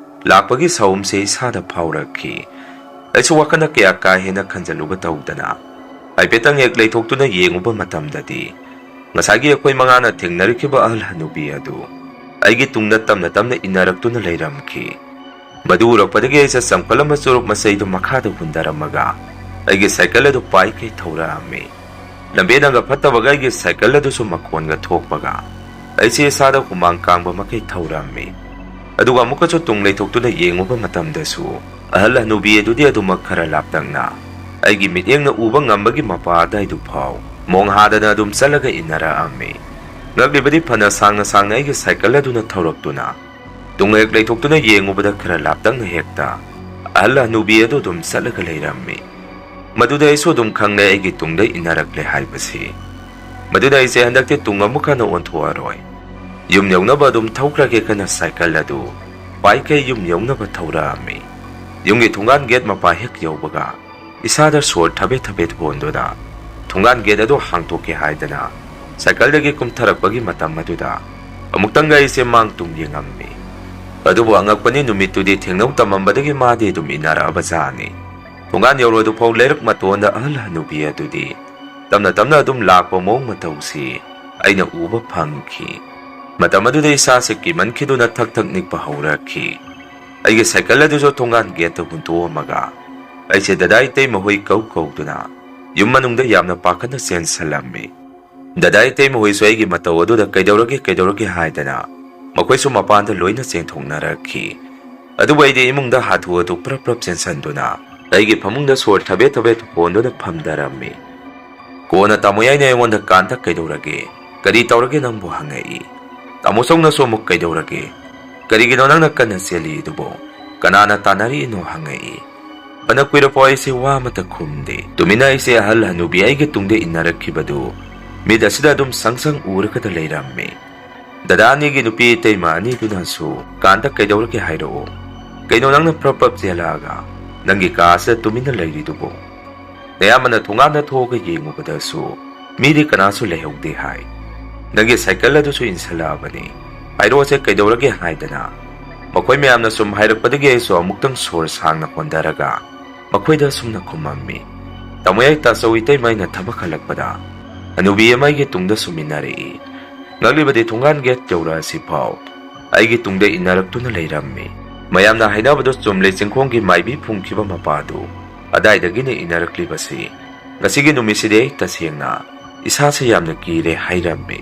ꯂꯥꯛꯄꯒꯤ ꯁꯥꯎꯝꯁꯦ ꯏꯁꯥꯗ ꯐꯥꯎꯔꯛꯈꯤ꯫ ꯑꯩꯁꯨ ꯋꯥꯈꯜꯗ ꯀꯌꯥ ꯀꯥ ꯍꯦꯟꯅ ꯈꯟꯖꯜꯂꯨꯕ ꯇꯧꯗꯅ ꯍꯥꯏꯐꯦꯠꯇꯪ ꯍꯦꯛ ꯂꯩꯊꯣꯛꯇꯨꯅ ꯌꯦꯡꯉꯨꯕ ꯃꯇꯝꯗꯗꯤ, ꯉꯁꯥꯏꯒꯤ ꯑꯩꯈꯣꯏ ꯃꯉꯥꯅ ꯊꯦꯡꯅꯔꯛꯈꯤꯕ ꯑꯍꯜ ꯍꯅꯨꯕꯤ ꯑꯗꯨ ꯑꯩꯒꯤ ꯇꯨꯡꯗ ꯇꯞꯅ ꯇꯞꯅ ꯏꯟꯅꯔꯛꯇꯨꯅ ꯂꯩꯔꯝꯈꯤ꯫ ꯃꯗꯨ ꯎꯔꯛꯄꯗꯒꯤ ꯑꯩꯁꯦ ꯆꯝꯈꯠꯂꯝꯕ ꯆꯨꯔꯨꯞ ꯃꯆꯩꯗꯨ ꯃꯈꯥꯗ ꯍꯨꯟꯊꯔꯝꯃꯒ ꯑꯩꯒꯤ ꯁꯥꯏꯀꯜ ꯑꯗꯨ ꯄꯥꯏꯈꯩ ꯊꯧꯔꯛꯑꯝꯃꯤ꯫ ꯂꯝꯕꯦꯟ ꯑꯃꯒ ꯐꯠꯇꯕꯒ ꯑꯩꯒꯤ ꯁꯥꯏꯀꯜ ꯑꯗꯨꯁꯨ ꯃꯈꯣꯟꯒ ꯊꯣꯛꯄꯒ ꯑꯩꯁꯦ ꯏꯁꯥꯗ ꯍꯨꯃꯥꯡ ꯀꯥꯡꯕ ꯃꯈꯩ ꯊꯧꯔꯝꯃꯤ꯫ ꯑꯗꯨꯒ ꯑꯃꯨꯛꯀꯁꯨ ꯇꯨꯡ ꯂꯩꯊꯣꯛꯇꯨꯅ ꯌꯦꯡꯉꯨꯕ ꯃꯇꯝꯗꯁꯨ ꯑꯍꯜ ꯍꯅꯨꯕꯤ ꯑꯗꯨꯗꯤ ꯑꯗꯨꯃꯛ ꯈꯔ ꯂꯥꯞꯇꯛꯅ ꯑꯩꯒꯤ ꯃꯤꯠꯌꯦꯡꯅ ꯎꯕ ꯉꯝꯕꯒꯤ ꯃꯄꯥ ꯑꯗꯥꯏꯗꯨ ꯐꯥꯎ ꯃꯣꯡ ꯍꯥꯗꯅ ꯑꯗꯨꯝ ꯆꯠꯂꯒ ꯏꯟꯅꯔꯛꯑꯝꯃꯤ꯫ ꯉꯛꯂꯤꯕꯗꯤ ꯐꯅ ꯁꯥꯡꯅ ꯁꯥꯡꯅ ꯑꯩꯒꯤ ꯁꯥꯏꯀꯜ ꯑꯗꯨꯅ ꯊꯧꯔꯛꯇꯨꯅ ꯇꯨꯡ ꯍꯦꯛ ꯂꯩꯊꯣꯛꯇꯨꯅ ꯌꯦꯡꯉꯨꯕꯗ ꯈꯔ ꯂꯥꯞꯇꯛꯅ ꯍꯦꯛꯇ ꯑꯍꯜ ꯍꯅꯨꯕꯤ ꯑꯗꯨ ꯑꯗꯨꯝ ꯆꯠꯂꯒ ꯂꯩꯔꯝꯃꯤ꯫ ꯃꯗꯨꯗ ꯑꯩꯁꯨ ꯑꯗꯨꯝ ꯈꯪꯂꯦ ꯑꯩꯒꯤ ꯇꯨꯡꯗ ꯏꯟꯅꯔꯛꯂꯦ ꯍꯥꯏꯕꯁꯤ꯫ ꯃꯗꯨꯅ ꯑꯩꯁꯦ ꯍꯟꯗꯛꯇꯤ ꯇꯨꯡ ꯑꯃꯨꯛ ꯍꯟꯅ ꯑꯣꯟꯊꯣꯛꯑꯔꯣꯏ, ꯌꯨꯝ ꯌꯧꯅꯕ ꯑꯗꯨꯝ ꯊꯧꯈ꯭ꯔꯒꯦ ꯈꯟꯅ ꯁꯥꯏꯀꯜ ꯑꯗꯨ ꯄꯥꯏꯈꯩ ꯌꯨꯝ ꯌꯧꯅꯕ ꯊꯧꯔꯛꯑꯝꯃꯤ꯫ ꯌꯨꯝꯒꯤ ꯊꯣꯡꯒꯥꯟ ꯒꯦꯠ ꯃꯄꯥ ꯍꯦꯛ ꯌꯧꯕꯒ ꯏꯁꯥꯗ ꯁꯣꯔ ꯊꯕꯦꯠ ꯊꯕꯦꯠ ꯍꯣꯟꯗꯨꯅ ꯊꯣꯡꯒꯥꯟ ꯒꯦꯠ ꯑꯗꯨ ꯍꯥꯡꯇꯣꯛꯀꯦ ꯍꯥꯏꯗꯅ ꯁꯥꯏꯀꯜꯗꯒꯤ ꯀꯨꯝꯊꯔꯛꯄꯒꯤ ꯃꯇꯝ ꯑꯗꯨꯗ ꯑꯃꯨꯛꯇꯪꯒ ꯑꯩꯁꯦ ꯃꯥꯡ ꯇꯨꯡ ꯌꯦꯡꯉꯝꯃꯤ꯫ ꯑꯗꯨꯕꯨ ꯑꯉꯛꯄꯅꯤ, ꯅꯨꯃꯤꯠꯇꯨꯗꯤ ꯊꯦꯡꯅꯧ ꯇꯝꯃꯝꯕꯗꯒꯤ ꯃꯥꯗꯤ ꯑꯗꯨꯝ ꯏꯟꯅꯔꯛꯑꯕ ꯖꯥꯠꯅꯤ꯫ ꯊꯣꯡꯒꯥꯟ ꯌꯧꯔꯣꯏꯗꯨꯐꯥꯎ ꯂꯩꯔꯛ ꯃꯇꯣꯟꯗ ꯑꯍꯜ ꯍꯅꯨꯕꯤ ꯑꯗꯨꯗꯤ ꯇꯞꯅ ꯇꯞꯅ ꯑꯗꯨꯝ ꯂꯥꯛꯄ ꯃꯑꯣꯡ ꯃꯇꯧꯁꯤ ꯑꯩꯅ ꯎꯕ ꯐꯪꯈꯤ꯫ ꯃꯇꯝ ꯑꯗꯨꯗ ꯏꯁꯥꯁꯦ ꯀꯤꯃꯟꯈꯤꯗꯨꯅ ꯊꯛ ꯊꯛ ꯅꯤꯛꯄ ꯍꯧꯔꯛꯈꯤ꯫ ꯑꯩꯒꯤ ꯁꯥꯏꯀꯜ ꯑꯗꯨꯁꯨ ꯊꯣꯡꯒꯥꯟ ꯒꯦꯠꯇ ꯍꯨꯟꯇꯣꯛꯑꯝꯃꯒ ꯑꯩꯁꯦ ꯗꯗꯥ ꯏꯇꯩꯃ ꯍꯣꯏ ꯀꯧ ꯀꯧꯗꯨꯅ ꯌꯨꯝ ꯃꯅꯨꯡꯗ ꯌꯥꯝꯅ ꯄꯥꯈꯠꯅ ꯆꯦꯟꯁꯜꯂꯝꯃꯤ꯫ ꯗꯗꯥ ꯏꯇꯩꯃ ꯍꯣꯏꯁꯨ ꯑꯩꯒꯤ ꯃꯇꯧ ꯑꯗꯨꯗ "ꯀꯩꯗꯧꯔꯒꯦ, ꯀꯩꯗꯧꯔꯒꯦ?" ꯍꯥꯏꯗꯅ ꯃꯈꯣꯏꯁꯨ ꯃꯄꯥꯟꯗ ꯂꯣꯏꯅ ꯆꯦꯟꯊꯣꯛꯅꯔꯛꯈꯤ꯫ ꯑꯗꯨꯕꯨ ꯑꯩꯗꯤ ꯏꯃꯨꯡꯗ ꯍꯥꯊꯨ ꯍꯥꯊꯨ ꯄ꯭ꯔꯞ ꯄ꯭ꯔꯞ ꯆꯦꯟꯁꯟꯗꯨꯅ ꯑꯩꯒꯤ ꯐꯃꯨꯡꯗ ꯁꯣꯔ ꯊꯕꯦꯠ ꯊꯕꯦꯠ ꯍꯣꯟꯗꯨꯅ ꯐꯝꯊꯔꯝꯃꯤ꯫ ꯀꯣꯟꯅ ꯇꯥꯃꯣ ꯌꯥꯏꯅ ꯑꯩꯉꯣꯟꯗ "ꯀꯥꯟꯇ, ꯀꯩꯗꯧꯔꯒꯦ? ꯀꯔꯤ ꯇꯧꯔꯒꯦ ꯅꯪꯕꯨ?" ꯍꯪꯉꯛꯏ꯫ ꯇꯥꯃꯣ ꯆꯧꯅꯁꯨ ꯑꯃꯨꯛ "ꯀꯩꯗꯧꯔꯒꯦ? ꯀꯔꯤꯒꯤꯅꯣ ꯅꯪꯅ ꯀꯟꯅ ꯆꯦꯜꯂꯤꯗꯨꯕꯨ? ꯀꯅꯥꯅ ꯇꯥꯟꯅꯔꯤꯅꯣ?" ꯍꯪꯉꯛꯏ꯫ ꯐꯅ ꯀꯨꯏꯔꯐꯥꯎ ꯑꯩꯁꯦ ꯋꯥ ꯑꯃꯠꯇ ꯈꯨꯝꯗꯦ꯫ ꯇꯨꯃꯤꯟꯅ ꯑꯩꯁꯦ ꯑꯍꯜ ꯍꯅꯨꯕꯤ ꯑꯩꯒꯤ ꯇꯨꯡꯗ ꯏꯟꯅꯔꯛꯈꯤꯕꯗꯨ ꯃꯤꯠ ꯑꯁꯤꯗ ꯑꯗꯨꯝ ꯁꯪ ꯁꯪ ꯎꯔꯒꯗ ꯂꯩꯔꯝꯃꯤ꯫ ꯗꯗꯥ ꯑꯅꯤꯒꯤ ꯅꯨꯄꯤ ꯏꯇꯩꯃ ꯑꯅꯤꯗꯨꯅꯁꯨ, "ꯀꯥꯟꯇ, ꯀꯩꯗꯧꯔꯒꯦ ꯍꯥꯏꯔꯛꯑꯣ? ꯀꯩꯅꯣ ꯅꯪꯅ ꯄ꯭ꯔꯞ ꯄ꯭ꯔꯞ ꯆꯦꯜꯂꯛꯑꯒ ꯅꯪꯒꯤ ꯀꯥ ꯑꯁꯤꯗ ꯇꯨꯃꯤꯟꯅ ꯂꯩꯔꯤꯗꯨꯕꯨ?" ꯅꯌꯥꯝꯕꯅ ꯊꯣꯡꯒꯥꯟꯗ ꯊꯣꯛꯑꯒ ꯌꯦꯡꯉꯨꯕꯗꯁꯨ ꯃꯤꯗꯤ ꯀꯅꯥꯁꯨ ꯂꯩꯍꯧꯗꯦ ꯍꯥꯏ꯫ "ꯅꯪꯒꯤ ꯁꯥꯏꯀꯜ ꯑꯗꯨꯁꯨ ꯏꯟꯁꯤꯜꯂꯛꯑꯕꯅꯤ꯫ ꯍꯥꯏꯔꯛꯑꯣꯁꯦ, ꯀꯩꯗꯧꯔꯒꯦ?" ꯍꯥꯏꯗꯅ ꯃꯈꯣꯏ ꯃꯌꯥꯝꯅ ꯁꯨꯝ ꯍꯥꯏꯔꯛꯄꯗꯒꯤ ꯑꯩꯁꯨ ꯑꯃꯨꯛꯇꯪ ꯁꯣꯔ ꯁꯥꯡꯅ ꯍꯣꯟꯊꯔꯒ ꯃꯈꯣꯏꯗ ꯑꯁꯨꯝꯅ ꯈꯨꯝꯃꯝꯃꯤ꯫ ꯇꯥꯃꯣ ꯌꯥꯏ, ꯇꯥꯆꯧ ꯏꯇꯩꯃ ꯑꯩꯅ ꯊꯕꯛ ꯍꯜꯂꯛꯄꯗ ꯍꯅꯨꯕꯤ ꯑꯃ ꯑꯩꯒꯤ ꯇꯨꯡꯗ ꯁꯨꯝ ꯏꯟꯅꯔꯛꯏ꯫ ꯉꯛꯂꯤꯕꯗꯤ ꯊꯣꯡꯒꯥꯟ ꯒꯦꯠ ꯌꯧꯔꯛꯑꯁꯤꯐꯥꯎ ꯑꯩꯒꯤ ꯇꯨꯡꯗ ꯏꯟꯅꯔꯛꯇꯨꯅ ꯂꯩꯔꯝꯃꯤ꯫ ꯃꯌꯥꯝꯅ ꯍꯥꯏꯅꯕꯗꯨ ꯆꯨꯝꯂꯦ, ꯆꯤꯡꯈꯣꯡꯒꯤ ꯃꯥꯏꯕꯤ ꯐꯨꯝꯈꯤꯕ ꯃꯄꯥꯗꯨ ꯑꯗꯥꯏꯗꯒꯤꯅ ꯏꯟꯅꯔꯛꯂꯤꯕꯁꯤ꯫ ꯉꯁꯤꯒꯤ ꯅꯨꯃꯤꯠꯁꯤꯗꯤ ꯑꯩ ꯇꯁꯦꯡꯅ ꯏꯁꯥꯁꯦ ꯌꯥꯝꯅ ꯀꯤꯔꯦ ꯍꯥꯏꯔꯝꯃꯤ꯫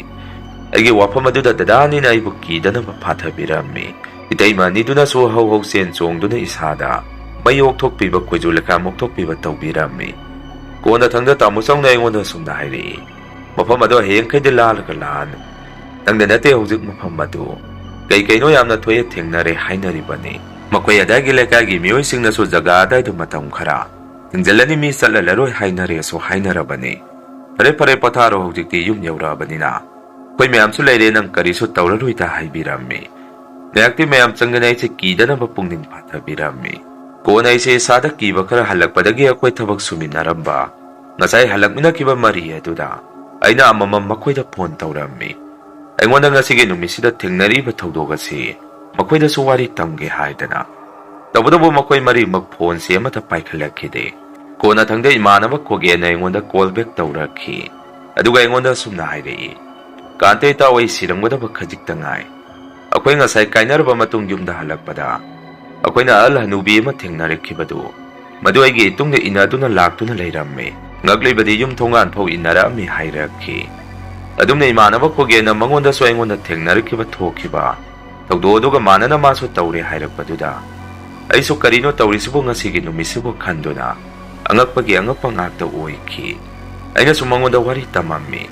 ꯑꯩꯒꯤ ꯋꯥꯐꯝ ꯑꯗꯨꯗ ꯗꯗꯥ ꯑꯅꯤꯅ ꯑꯩꯕꯨ ꯀꯤꯗꯅꯕ ꯐꯥꯊꯕꯤꯔꯝꯃꯤ꯫ ꯏꯇꯩꯃ ꯑꯅꯤꯗꯨꯅꯁꯨ ꯍꯧ ꯍꯧ ꯆꯦꯟ ꯆꯣꯡꯗꯨꯅ ꯏꯁꯥꯗ ꯃꯩ ꯑꯣꯛꯊꯣꯛꯄꯤꯕ, ꯀꯨꯖꯨ ꯂꯩꯈꯥꯝ ꯑꯣꯛꯊꯣꯛꯄꯤꯕ ꯇꯧꯕꯤꯔꯝꯃꯤ꯫ ꯀꯣꯟꯅꯊꯪꯗ ꯇꯥꯃꯣ ꯆꯧꯅ ꯑꯩꯉꯣꯟꯗ ꯑꯁꯨꯝꯅ ꯍꯥꯏꯔꯛꯏ, "ꯃꯐꯝ ꯑꯗꯣ ꯍꯌꯦꯡꯈꯩꯗꯤ ꯂꯥꯜꯂꯒ ꯂꯥꯛꯑꯅꯨ꯫ ꯅꯪꯗ ꯅꯠꯇꯦ ꯍꯧꯖꯤꯛ ꯃꯐꯝ ꯑꯗꯨ ꯀꯩ ꯀꯩꯅꯣ ꯌꯥꯝꯅ ꯊꯣꯛꯑꯦ ꯊꯦꯡꯅꯔꯦ ꯍꯥꯏꯅꯔꯤꯕꯅꯤ꯫ ꯃꯈꯣꯏ ꯑꯗꯥꯏꯒꯤ ꯂꯩꯀꯥꯏꯒꯤ ꯃꯤꯑꯣꯏꯁꯤꯡꯅꯁꯨ ꯖꯒꯥ ꯑꯗꯥꯏꯗꯨ ꯃꯇꯝ ꯈꯔ ꯊꯤꯡꯖꯤꯜꯂꯅꯤ, ꯃꯤ ꯆꯠꯂꯜꯂꯔꯣꯏ ꯍꯥꯏꯅꯔꯦꯁꯨ ꯍꯥꯏꯅꯔꯕꯅꯤ꯫ "ꯐꯔꯦ, ꯐꯔꯦ, ꯄꯣꯊꯥꯔꯣ, ꯍꯧꯖꯤꯛꯇꯤ ꯌꯨꯝ ꯌꯧꯔꯛꯑꯕꯅꯤꯅ꯫ ꯑꯩꯈꯣꯏ ꯃꯌꯥꯝꯁꯨ ꯂꯩꯔꯦ, ꯅꯪ ꯀꯔꯤꯁꯨ ꯇꯧꯔꯔꯣꯏꯗ" ꯍꯥꯏꯕꯤꯔꯝꯃꯤ꯫ ꯉꯥꯏꯍꯥꯛꯇꯤ ꯃꯌꯥꯝ ꯆꯪꯗꯅ ꯑꯩꯁꯦ ꯀꯤꯗꯅꯕ ꯄꯨꯛꯅꯤꯡ ꯐꯥꯊꯕꯤꯔꯝꯃꯤ꯫ ꯀꯣꯟꯅ ꯑꯩꯁꯦ ꯏꯁꯥꯗ ꯀꯤꯕ ꯈꯔ ꯍꯜꯂꯛꯄꯗꯒꯤ ꯑꯩꯈꯣꯏ ꯊꯕꯛ ꯁꯨꯃꯤꯟꯅꯔꯝꯕ ꯉꯁꯥꯏ ꯍꯜꯂꯛꯃꯤꯟꯅꯈꯤꯕ ꯃꯔꯤ ꯑꯗꯨꯗ ꯑꯩꯅ ꯑꯃꯃꯝ ꯃꯈꯣꯏꯗ ꯐꯣꯟ ꯇꯧꯔꯝꯃꯤ꯫ ꯑꯩꯉꯣꯟꯗ ꯉꯁꯤꯒꯤ ꯅꯨꯃꯤꯠꯁꯤꯗ ꯊꯦꯡꯅꯔꯤꯕ ꯊꯧꯗꯣꯛ ꯑꯁꯤ ꯃꯈꯣꯏꯗꯁꯨ ꯋꯥꯔꯤ ꯇꯝꯒꯦ ꯍꯥꯏꯗꯅ꯫ ꯇꯧꯕꯇꯕꯨ ꯃꯈꯣꯏ ꯃꯔꯤꯃꯛ ꯐꯣꯟꯁꯦ ꯑꯃꯠꯇ ꯄꯥꯏꯈꯠꯂꯛꯈꯤꯗꯦ꯫ ꯀꯣꯟꯅꯊꯪꯗ ꯏꯃꯥꯟꯅꯕ ꯈꯣꯒꯦꯟꯅ ꯑꯩꯉꯣꯟꯗ ꯀꯣꯜ ꯕꯦꯛ ꯇꯧꯔꯛꯈꯤ꯫ ꯑꯗꯨꯒ ꯑꯩꯉꯣꯟꯗ ꯑꯁꯨꯝꯅ ꯍꯥꯏꯔꯛꯏ, "ꯀꯥꯟꯇꯦ ꯏꯇꯥꯎ, ꯑꯩ ꯁꯤꯔꯝꯒꯗꯕ ꯈꯖꯤꯛꯇ ꯉꯥꯏ꯫ ꯑꯩꯈꯣꯏ ꯉꯁꯥꯏ ꯀꯥꯏꯅꯔꯕ ꯃꯇꯨꯡ ꯌꯨꯝꯗ ꯍꯜꯂꯛꯄꯗ ꯑꯩꯈꯣꯏꯅ ꯑꯍꯜ ꯍꯅꯨꯕꯤ ꯑꯃ ꯊꯦꯡꯅꯔꯛꯈꯤꯕꯗꯨ, ꯃꯗꯨ ꯑꯩꯒꯤ ꯏꯇꯨꯡꯗ ꯏꯟꯅꯗꯨꯅ ꯂꯥꯛꯇꯨꯅ ꯂꯩꯔꯝꯃꯤ꯫ ꯉꯛꯂꯤꯕꯗꯤ ꯌꯨꯝ ꯊꯣꯡꯒꯥꯟ ꯐꯥꯎ ꯏꯟꯅꯔꯛꯑꯝꯃꯤ" ꯍꯥꯏꯔꯛꯈꯤ꯫ ꯑꯗꯨꯝꯅ ꯏꯃꯥꯟꯅꯕ ꯈꯣꯒꯦꯟꯅ ꯃꯉꯣꯟꯗꯁꯨ ꯑꯩꯉꯣꯟꯗ ꯊꯦꯡꯅꯔꯛꯈꯤꯕ ꯊꯣꯛꯈꯤꯕ ꯊꯧꯗꯣꯛ ꯑꯗꯨꯒ ꯃꯥꯟꯅꯅ ꯃꯥꯁꯨ ꯇꯧꯔꯦ ꯍꯥꯏꯔꯛꯄꯗꯨꯗ, ꯑꯩꯁꯨ "ꯀꯔꯤꯅꯣ ꯇꯧꯔꯤꯁꯤꯕꯨ ꯉꯁꯤꯒꯤ ꯅꯨꯃꯤꯠꯁꯤꯕꯨ?" ꯈꯟꯗꯨꯅ ꯑꯉꯛꯄꯒꯤ ꯑꯉꯛꯄ ꯉꯥꯛꯇ ꯑꯣꯏꯈꯤ꯫ ꯑꯩꯅꯁꯨ ꯃꯉꯣꯟꯗ ꯋꯥꯔꯤ ꯇꯝꯃꯝꯃꯤ꯫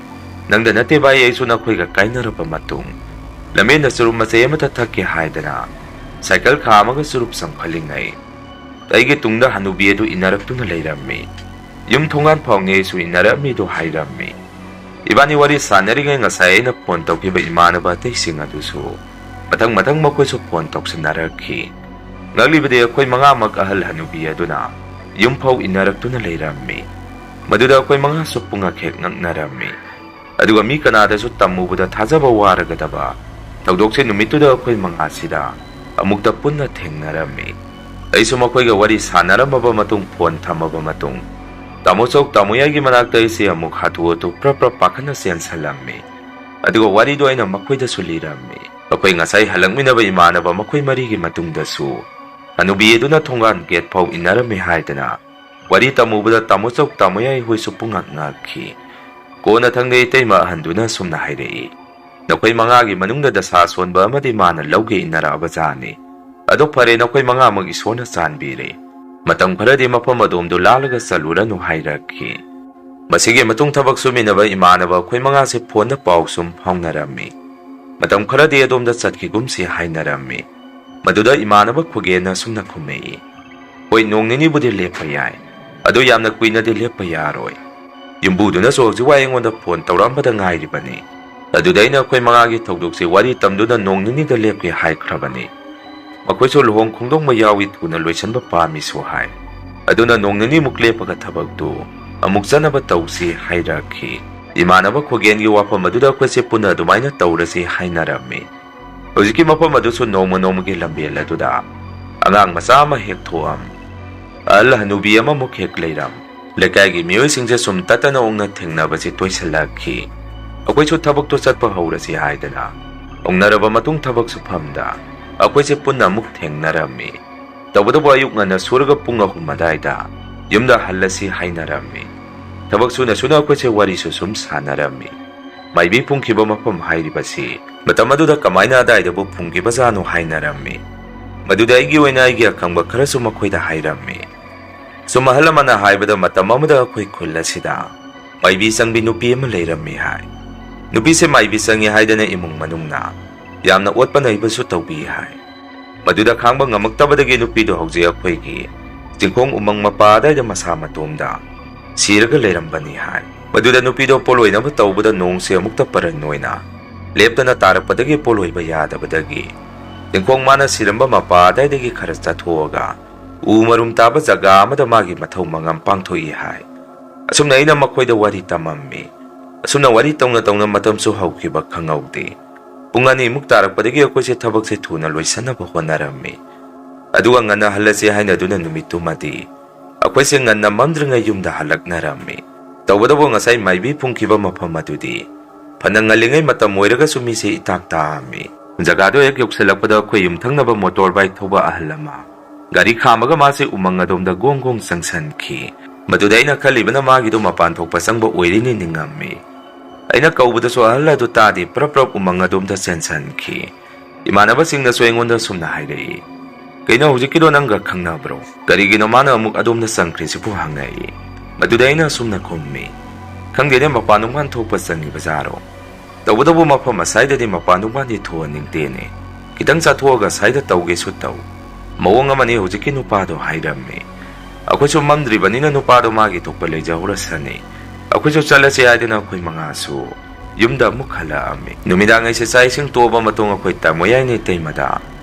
"ꯅꯪꯗ ꯅꯠꯇꯦ ꯚꯥꯏ, ꯑꯩꯁꯨ ꯅꯈꯣꯏꯒ ꯀꯥꯏꯅꯔꯕ ꯃꯇꯨꯡ ꯂꯝꯕꯦꯟꯗ ꯆꯨꯔꯨꯞ ꯃꯆꯩ ꯑꯃꯇ ꯊꯛꯀꯦ ꯍꯥꯏꯗꯅ ꯁꯥꯏꯀꯜ ꯈꯥꯝꯃꯒ ꯆꯨꯔꯨꯞ ꯆꯪꯐꯜꯂꯤꯉꯩ ꯑꯩꯒꯤ ꯇꯨꯡꯗ ꯍꯅꯨꯕꯤ ꯑꯗꯨ ꯏꯟꯅꯔꯛꯇꯨꯅ ꯂꯩꯔꯝꯃꯤ꯫ ꯌꯨꯝ ꯊꯣꯡꯒꯥꯟ ꯐꯥꯎꯅꯤ ꯑꯩꯁꯨ ꯏꯟꯅꯔꯛꯑꯝꯃꯤꯗꯨ" ꯍꯥꯏꯔꯝꯃꯤ꯫ ꯏꯕꯥꯅꯤ ꯋꯥꯔꯤ ꯁꯥꯟꯅꯔꯤꯉꯩ ꯉꯁꯥꯏ ꯑꯩꯅ ꯐꯣꯟ ꯇꯧꯈꯤꯕ ꯏꯃꯥꯟꯅꯕ ꯑꯇꯩꯁꯤꯡ ꯑꯗꯨꯁꯨ ꯃꯊꯪ ꯃꯊꯪ ꯃꯈꯣꯏꯁꯨ ꯐꯣꯟ ꯇꯧꯁꯤꯟꯅꯔꯛꯈꯤ꯫ ꯉꯛꯂꯤꯕꯗꯤ ꯑꯩꯈꯣꯏ ꯃꯉꯥꯃꯛ ꯑꯍꯜ ꯍꯅꯨꯕꯤ ꯑꯗꯨꯅ ꯌꯨꯝ ꯐꯥꯎ ꯏꯟꯅꯔꯛꯇꯨꯅ ꯂꯩꯔꯝꯃꯤ꯫ ꯃꯗꯨꯗ ꯑꯩꯈꯣꯏ ꯃꯉꯥꯁꯨ ꯄꯨꯡꯉꯛ ꯍꯦꯛ ꯉꯛꯅꯔꯝꯃꯤ꯫ ꯑꯗꯨꯒ ꯃꯤ ꯀꯅꯥꯗꯁꯨ ꯇꯝꯃꯨꯕꯗ ꯊꯥꯖꯕ ꯋꯥꯔꯒꯗꯕ ꯊꯧꯗꯣꯛꯁꯦ ꯅꯨꯃꯤꯠꯇꯨꯗ ꯑꯩꯈꯣꯏ ꯃꯉꯥꯁꯤꯗ ꯑꯃꯨꯛꯇ ꯄꯨꯟꯅ ꯊꯦꯡꯅꯔꯝꯃꯤ꯫ ꯑꯩꯁꯨ ꯃꯈꯣꯏꯒ ꯋꯥꯔꯤ ꯁꯥꯟꯅꯔꯝꯃꯕ ꯃꯇꯨꯡ, ꯐꯣꯟ ꯊꯝꯃꯕ ꯃꯇꯨꯡ, ꯇꯥꯃꯣ ꯆꯧ, ꯇꯥꯃꯣ ꯌꯥꯏꯒꯤ ꯃꯅꯥꯛꯇ ꯑꯩꯁꯦ ꯑꯃꯨꯛ ꯍꯥꯊꯨ ꯍꯥꯊꯨ ꯄ꯭ꯔꯞ ꯄ꯭ꯔꯞ ꯄꯥꯈꯠꯅ ꯆꯦꯟꯁꯜꯂꯝꯃꯤ꯫ ꯑꯗꯨꯒ ꯋꯥꯔꯤꯗꯣ ꯑꯩꯅ ꯃꯈꯣꯏꯗꯁꯨ ꯂꯤꯔꯝꯃꯤ꯫ ꯑꯩꯈꯣꯏ ꯉꯁꯥꯏ ꯍꯜꯂꯛꯃꯤꯟꯅꯕ ꯏꯃꯥꯟꯅꯕ ꯃꯈꯣꯏ ꯃꯔꯤꯒꯤ ꯃꯇꯨꯡꯗꯁꯨ ꯍꯅꯨꯕꯤ ꯑꯗꯨꯅ ꯊꯣꯡꯒꯥꯟ ꯒꯦꯠ ꯐꯥꯎ ꯏꯟꯅꯔꯝꯃꯤ ꯍꯥꯏꯗꯅ ꯋꯥꯔꯤ ꯇꯝꯃꯨꯕꯗ ꯇꯥꯃꯣ ꯆꯧ, ꯇꯥꯃꯣ ꯌꯥꯏ ꯍꯣꯏꯁꯨ ꯄꯨꯡꯉꯛ ꯉꯛꯈꯤ꯫ ꯀꯣꯟꯅꯊꯪꯗ ꯏꯇꯩꯃ ꯑꯍꯟꯗꯨꯅ ꯑꯁꯨꯝꯅ ꯍꯥꯏꯔꯛꯏ, "ꯅꯈꯣꯏ ꯃꯉꯥꯒꯤ ꯃꯅꯨꯡꯗ ꯗꯁꯥ ꯁꯣꯟꯕ ꯑꯃꯗꯤ ꯃꯥꯅ ꯂꯧꯒꯦ ꯏꯟꯅꯔꯛꯑꯕ ꯖꯥꯠꯅꯤ꯫ ꯑꯗꯣ ꯐꯔꯦ, ꯅꯈꯣꯏ ꯃꯉꯥꯃꯛ ꯏꯁꯣꯔꯅ ꯆꯥꯟꯕꯤꯔꯦ꯫ ꯃꯇꯝ ꯈꯔꯗꯤ ꯃꯐꯝ ꯑꯗꯣꯝꯗꯨ ꯂꯥꯜꯂꯒ ꯆꯠꯂꯨꯔꯅꯨ" ꯍꯥꯏꯔꯛꯈꯤ꯫ ꯃꯁꯤꯒꯤ ꯃꯇꯨꯡ ꯊꯕꯛ ꯁꯨꯃꯤꯟꯅꯕ ꯏꯃꯥꯟꯅꯕ ꯑꯩꯈꯣꯏ ꯃꯉꯥꯁꯦ ꯐꯣꯟꯗ ꯄꯥꯎ ꯁꯨꯝ ꯐꯥꯎꯅꯔꯝꯃꯤ꯫ "ꯃꯇꯝ ꯈꯔꯗꯤ ꯑꯗꯣꯝꯗ ꯆꯠꯈꯤꯒꯨꯝꯁꯤ" ꯍꯥꯏꯅꯔꯝꯃꯤ꯫ ꯃꯗꯨꯗ ꯏꯃꯥꯟꯅꯕ ꯈꯨꯒꯦꯟꯅ ꯑꯁꯨꯝꯅ ꯈꯨꯝꯃꯛꯏ, "ꯍꯣꯏ, ꯅꯣꯡ ꯅꯤꯅꯤꯕꯨꯗꯤ ꯂꯦꯞꯄ ꯌꯥꯏ, ꯑꯗꯣ ꯌꯥꯝꯅ ꯀꯨꯏꯅꯗꯤ ꯂꯦꯞꯄ ꯌꯥꯔꯣꯏ꯫ ꯌꯨꯝꯕꯨꯗꯨꯅꯁꯨ ꯍꯧꯖꯤꯛ ꯋꯥꯏ ꯑꯩꯉꯣꯟꯗ ꯐꯣꯟ ꯇꯧꯔꯛꯑꯝꯕꯗ ꯉꯥꯏꯔꯤꯕꯅꯤ꯫ ꯑꯗꯨꯗ ꯑꯩꯅ ꯑꯩꯈꯣꯏ ꯃꯉꯥꯒꯤ ꯊꯧꯗꯣꯛꯁꯦ ꯋꯥꯔꯤ ꯇꯝꯗꯨꯅ ꯅꯣꯡ ꯅꯤꯅꯤꯗ ꯂꯦꯞꯀꯦ ꯍꯥꯏꯈ꯭ꯔꯕꯅꯤ꯫ ꯃꯈꯣꯏꯁꯨ ꯂꯨꯍꯣꯡ ꯈꯣꯡꯗꯣꯡꯕ ꯌꯥꯎꯏ, ꯊꯨꯅ ꯂꯣꯏꯁꯤꯟꯕ ꯄꯥꯝꯃꯤꯁꯨ ꯍꯥꯏ꯫ ꯑꯗꯨꯅ ꯅꯣꯡ ꯅꯤꯅꯤꯃꯨꯛ ꯂꯦꯞꯄꯒ ꯊꯕꯛꯇꯨ ꯑꯃꯨꯛ ꯆꯠꯅꯕ ꯇꯧꯁꯤ ꯍꯥꯏꯔꯛꯈꯤ꯫ ꯏꯃꯥꯟꯅꯕ ꯈꯣꯒꯦꯟꯒꯤ ꯋꯥꯐꯝ ꯑꯗꯨꯗ ꯑꯩꯈꯣꯏꯁꯦ ꯄꯨꯟꯅ ꯑꯗꯨꯃꯥꯏꯅ ꯇꯧꯔꯁꯤ ꯍꯥꯏꯅꯔꯝꯃꯤ꯫ ꯍꯧꯖꯤꯛꯀꯤ ꯃꯐꯝ ꯑꯗꯨꯁꯨ ꯅꯣꯡꯃ ꯅꯣꯡꯃꯒꯤ ꯂꯝꯕꯦꯜ ꯑꯗꯨꯗ ꯑꯉꯥꯡ ꯃꯆꯥ ꯑꯃ ꯍꯦꯛ ꯊꯣꯛꯑꯝ, ꯑꯍꯜ ꯍꯅꯨꯕꯤ ꯑꯃꯃꯨꯛ ꯍꯦꯛ ꯂꯩꯔꯝ, ꯂꯩꯀꯥꯏꯒꯤ ꯃꯤꯑꯣꯏꯁꯤꯡꯁꯦ ꯁꯨꯝ ꯇꯠꯇꯅ ꯑꯣꯛꯅ ꯊꯦꯡꯅꯕꯁꯤ ꯇꯣꯏꯁꯤꯜꯂꯛꯈꯤ꯫ ꯑꯩꯈꯣꯏꯁꯨ ꯊꯕꯛꯇꯣ ꯆꯠꯄ ꯍꯧꯔꯁꯤ ꯍꯥꯏꯗꯅ ꯎꯪꯅꯔꯕ ꯃꯇꯨꯡ ꯊꯕꯛ ꯁꯨꯐꯝꯗ ꯑꯩꯈꯣꯏꯁꯦ ꯄꯨꯟꯅ ꯑꯃꯨꯛ ꯊꯦꯡꯅꯔꯝꯃꯤ꯫ ꯇꯧꯕꯇꯕꯨ ꯑꯌꯨꯛ ꯉꯟꯅ ꯁꯨꯔꯒ ꯄꯨꯡ ꯑꯍꯨꯝ ꯑꯗꯥꯏꯗ ꯌꯨꯝꯗ ꯍꯜꯂꯁꯤ ꯍꯥꯏꯅꯔꯝꯃꯤ꯫ ꯊꯕꯛ ꯁꯨꯅ ꯁꯨꯅ ꯑꯩꯈꯣꯏꯁꯦ ꯋꯥꯔꯤꯁꯨ ꯁꯨꯝ ꯁꯥꯟꯅꯔꯝꯃꯤ꯫ ꯃꯥꯏꯕꯤ ꯐꯨꯝꯈꯤꯕ ꯃꯐꯝ ꯍꯥꯏꯔꯤꯕꯁꯤ ꯃꯇꯝ ꯑꯗꯨꯗ ꯀꯃꯥꯏꯅ ꯑꯗꯥꯏꯗꯕꯨ ꯐꯨꯝꯈꯤꯕꯖꯥꯠꯅꯣ ꯍꯥꯏꯅꯔꯝꯃꯤ꯫ ꯃꯗꯨꯗ ꯑꯩꯒꯤ ꯑꯣꯏꯅ ꯑꯩꯒꯤ ꯑꯈꯪꯕ ꯈꯔꯁꯨ ꯃꯈꯣꯏꯗ ꯍꯥꯏꯔꯝꯃꯤ꯫ ꯁꯨꯝ ꯑꯍꯜ ꯑꯃꯅ ꯍꯥꯏꯕꯗ ꯃꯇꯝ ꯑꯃꯗ ꯑꯩꯈꯣꯏ ꯈꯨꯜ ꯑꯁꯤꯗ ꯃꯥꯏꯕꯤ ꯆꯪꯕꯤ ꯅꯨꯄꯤ ꯑꯃ ꯂꯩꯔꯝꯃꯤ ꯍꯥꯏ꯫ ꯅꯨꯄꯤꯁꯦ ꯃꯥꯏꯕꯤ ꯆꯪꯉꯤ ꯍꯥꯏꯗꯅ ꯏꯃꯨꯡ ꯃꯅꯨꯡꯅ ꯌꯥꯝꯅ ꯑꯣꯠꯄ ꯅꯩꯕꯁꯨ ꯇꯧꯕꯤ ꯍꯥꯏ꯫ ꯃꯗꯨꯗ ꯈꯥꯡꯕ ꯉꯝꯃꯛꯇꯕꯗꯒꯤ ꯅꯨꯄꯤꯗꯣ ꯍꯧꯖꯤꯛ ꯑꯩꯈꯣꯏꯒꯤ ꯆꯤꯡꯈꯣꯡ ꯎꯃꯪ ꯃꯄꯥ ꯑꯗꯥꯏꯗ ꯃꯁꯥ ꯃꯇꯣꯝꯗ ꯁꯤꯔꯒ ꯂꯩꯔꯝꯕꯅꯤ ꯍꯥꯏ꯫ ꯃꯗꯨꯗ ꯅꯨꯄꯤꯗꯣ ꯄꯣꯠꯂꯣꯏꯅꯕ ꯇꯧꯕꯗ ꯅꯣꯡꯁꯦ ꯑꯃꯨꯛꯇ ꯄꯔꯟ ꯑꯣꯏꯅ ꯂꯦꯞꯇꯅ ꯇꯥꯔꯛꯄꯗꯒꯤ ꯄꯣꯠꯂꯣꯏꯕ ꯌꯥꯗꯕꯗꯒꯤ ꯆꯤꯡꯈꯣꯡ ꯃꯥꯅ ꯁꯤꯔꯝꯕ ꯃꯄꯥ ꯑꯗꯥꯏꯗꯒꯤ ꯈꯔ ꯆꯠꯊꯣꯛꯑꯒ ꯎ ꯃꯔꯨꯝ ꯇꯥꯕ ꯖꯒꯥ ꯑꯃꯗ ꯃꯥꯒꯤ ꯃꯊꯧ ꯃꯉꯝ ꯄꯥꯡꯊꯣꯛꯏ ꯍꯥꯏ꯫ ꯑꯁꯨꯝꯅ ꯑꯩꯅ ꯃꯈꯣꯏꯗ ꯋꯥꯔꯤ ꯇꯝꯃꯝꯃꯤ꯫ ꯑꯁꯨꯝꯅ ꯋꯥꯔꯤ ꯇꯧꯅ ꯇꯧꯅ ꯃꯇꯝꯁꯨ ꯍꯧꯈꯤꯕ ꯈꯪꯍꯧꯗꯦ꯫ ꯄꯨꯡ ꯑꯅꯤꯃꯨꯛ ꯇꯥꯔꯛꯄꯗꯒꯤ ꯑꯩꯈꯣꯏꯁꯦ ꯊꯕꯛꯁꯦ ꯊꯨꯅ ꯂꯣꯏꯁꯤꯟꯅꯕ ꯍꯣꯠꯅꯔꯝꯃꯤ꯫ ꯑꯗꯨꯒ ꯉꯟꯅ ꯍꯜꯂꯁꯤ ꯍꯥꯏꯅꯗꯨꯅ ꯅꯨꯃꯤꯠꯇꯨꯃꯗꯤ ꯑꯩꯈꯣꯏꯁꯦ ꯉꯟꯅ ꯃꯝꯗ꯭ꯔꯤꯉꯩ ꯌꯨꯝꯗ ꯍꯜꯂꯛꯅꯔꯝꯃꯤ꯫ ꯇꯧꯕꯇꯕꯨ ꯉꯁꯥꯏ ꯃꯥꯏꯕꯤ ꯐꯨꯝꯈꯤꯕ ꯃꯐꯝ ꯑꯗꯨꯗꯤ ꯐꯅ ꯉꯜꯂꯤꯉꯩ ꯃꯇꯝ ꯑꯣꯏꯔꯒꯁꯨ ꯃꯤꯁꯦ ꯏꯇꯥꯛ ꯇꯥꯛꯑꯝꯃꯤ꯫ ꯖꯒꯥꯗꯣ ꯍꯦꯛ ꯌꯧꯁꯤꯜꯂꯛꯄꯗ ꯑꯩꯈꯣꯏ ꯌꯨꯝꯊꯪꯅꯕ ꯃꯣꯇꯣꯔ ꯕꯥꯏꯛ ꯊꯧꯕ ꯑꯍꯜ ꯑꯃ ꯒꯥꯔꯤ ꯈꯥꯝꯃꯒ ꯃꯥꯁꯦ ꯎꯃꯪ ꯑꯗꯣꯝꯗ ꯒꯣꯡ ꯒꯣꯡ ꯆꯪꯁꯟꯈꯤ꯫ ꯃꯗꯨꯗ ꯑꯩꯅ ꯈꯜꯂꯤꯕꯅ ꯃꯥꯒꯤꯗꯣ ꯃꯄꯥꯟ ꯊꯣꯛꯄ ꯆꯪꯕ ꯑꯣꯏꯔꯤꯅꯤ ꯅꯤꯡꯉꯝꯃꯤ꯫ ꯑꯩꯅ ꯀꯧꯕꯗꯁꯨ ꯑꯍꯜ ꯑꯗꯨ ꯇꯥꯗꯦ, ꯄ꯭ꯔꯞ ꯄ꯭ꯔꯞ ꯎꯃꯪ ꯑꯗꯣꯝꯗ ꯆꯦꯟꯁꯟꯈꯤ꯫ ꯏꯃꯥꯟꯅꯕꯁꯤꯡꯅꯁꯨ ꯑꯩꯉꯣꯟꯗ ꯁꯨꯝꯅ ꯍꯥꯏꯔꯛꯏ, "ꯀꯩꯅꯣ, ꯍꯧꯖꯤꯛꯀꯤꯗꯣ ꯅꯪꯒ ꯈꯪꯅꯕ꯭ꯔꯣ? ꯀꯔꯤꯒꯤꯅꯣ ꯃꯥꯅ ꯑꯃꯨꯛ ꯑꯗꯣꯝꯗ ꯆꯪꯈ꯭ꯔꯤꯁꯤꯕꯨ?" ꯍꯪꯉꯛꯏ꯫ ꯃꯗꯨꯗ ꯑꯩꯅ ꯑꯁꯨꯝꯅ ꯈꯨꯝꯃꯤ, "ꯈꯪꯗꯦꯅꯦ, ꯃꯄꯥꯟ ꯅꯨꯡꯄꯥꯟ ꯊꯣꯛꯄ ꯆꯪꯉꯤꯕꯖꯥꯔꯣ? ꯇꯧꯕꯇꯕꯨ ꯃꯐꯝ ꯑꯁꯥꯏꯗꯗꯤ ꯃꯄꯥꯟ ꯅꯨꯡꯄꯥꯟꯗꯤ ꯊꯣꯛꯍꯟꯅꯤꯡꯗꯦꯅꯦ꯫ ꯈꯤꯇꯪ ꯆꯠꯊꯣꯛꯑꯒ ꯁꯥꯏꯗ ꯇꯧꯒꯦꯁꯨ ꯇꯧ꯫ ꯃꯑꯣꯡ ꯑꯃꯅꯤ ꯍꯧꯖꯤꯛꯀꯤ ꯅꯨꯄꯥꯗꯣ" ꯍꯥꯏꯔꯝꯃꯤ꯫ ꯑꯩꯈꯣꯏꯁꯨ ꯃꯝꯗ꯭ꯔꯤꯕꯅꯤꯅ ꯅꯨꯄꯥꯗꯣ ꯃꯥꯒꯤ ꯊꯣꯛꯄ ꯂꯩꯖꯍꯧꯔꯁꯅꯤ꯫ ꯑꯩꯈꯣꯏꯁꯨ ꯆꯠꯂꯁꯤ ꯍꯥꯏꯗꯨꯅ ꯑꯩꯈꯣꯏ ꯃꯉꯥꯁꯨ ꯌꯨꯝꯗ ꯑꯃꯨꯛ ꯍꯜꯂꯛꯑꯝꯃꯤ꯫ ꯅꯨꯃꯤꯗꯥꯡ ꯑꯩꯁꯦ ꯆꯥꯛ ꯏꯁꯤꯡ ꯇꯣꯛꯑꯕ ꯃꯇꯨꯡ ꯑꯩꯈꯣꯏ ꯇꯥꯃꯣ ꯌꯥꯏꯅ ꯏꯇꯩꯃꯗ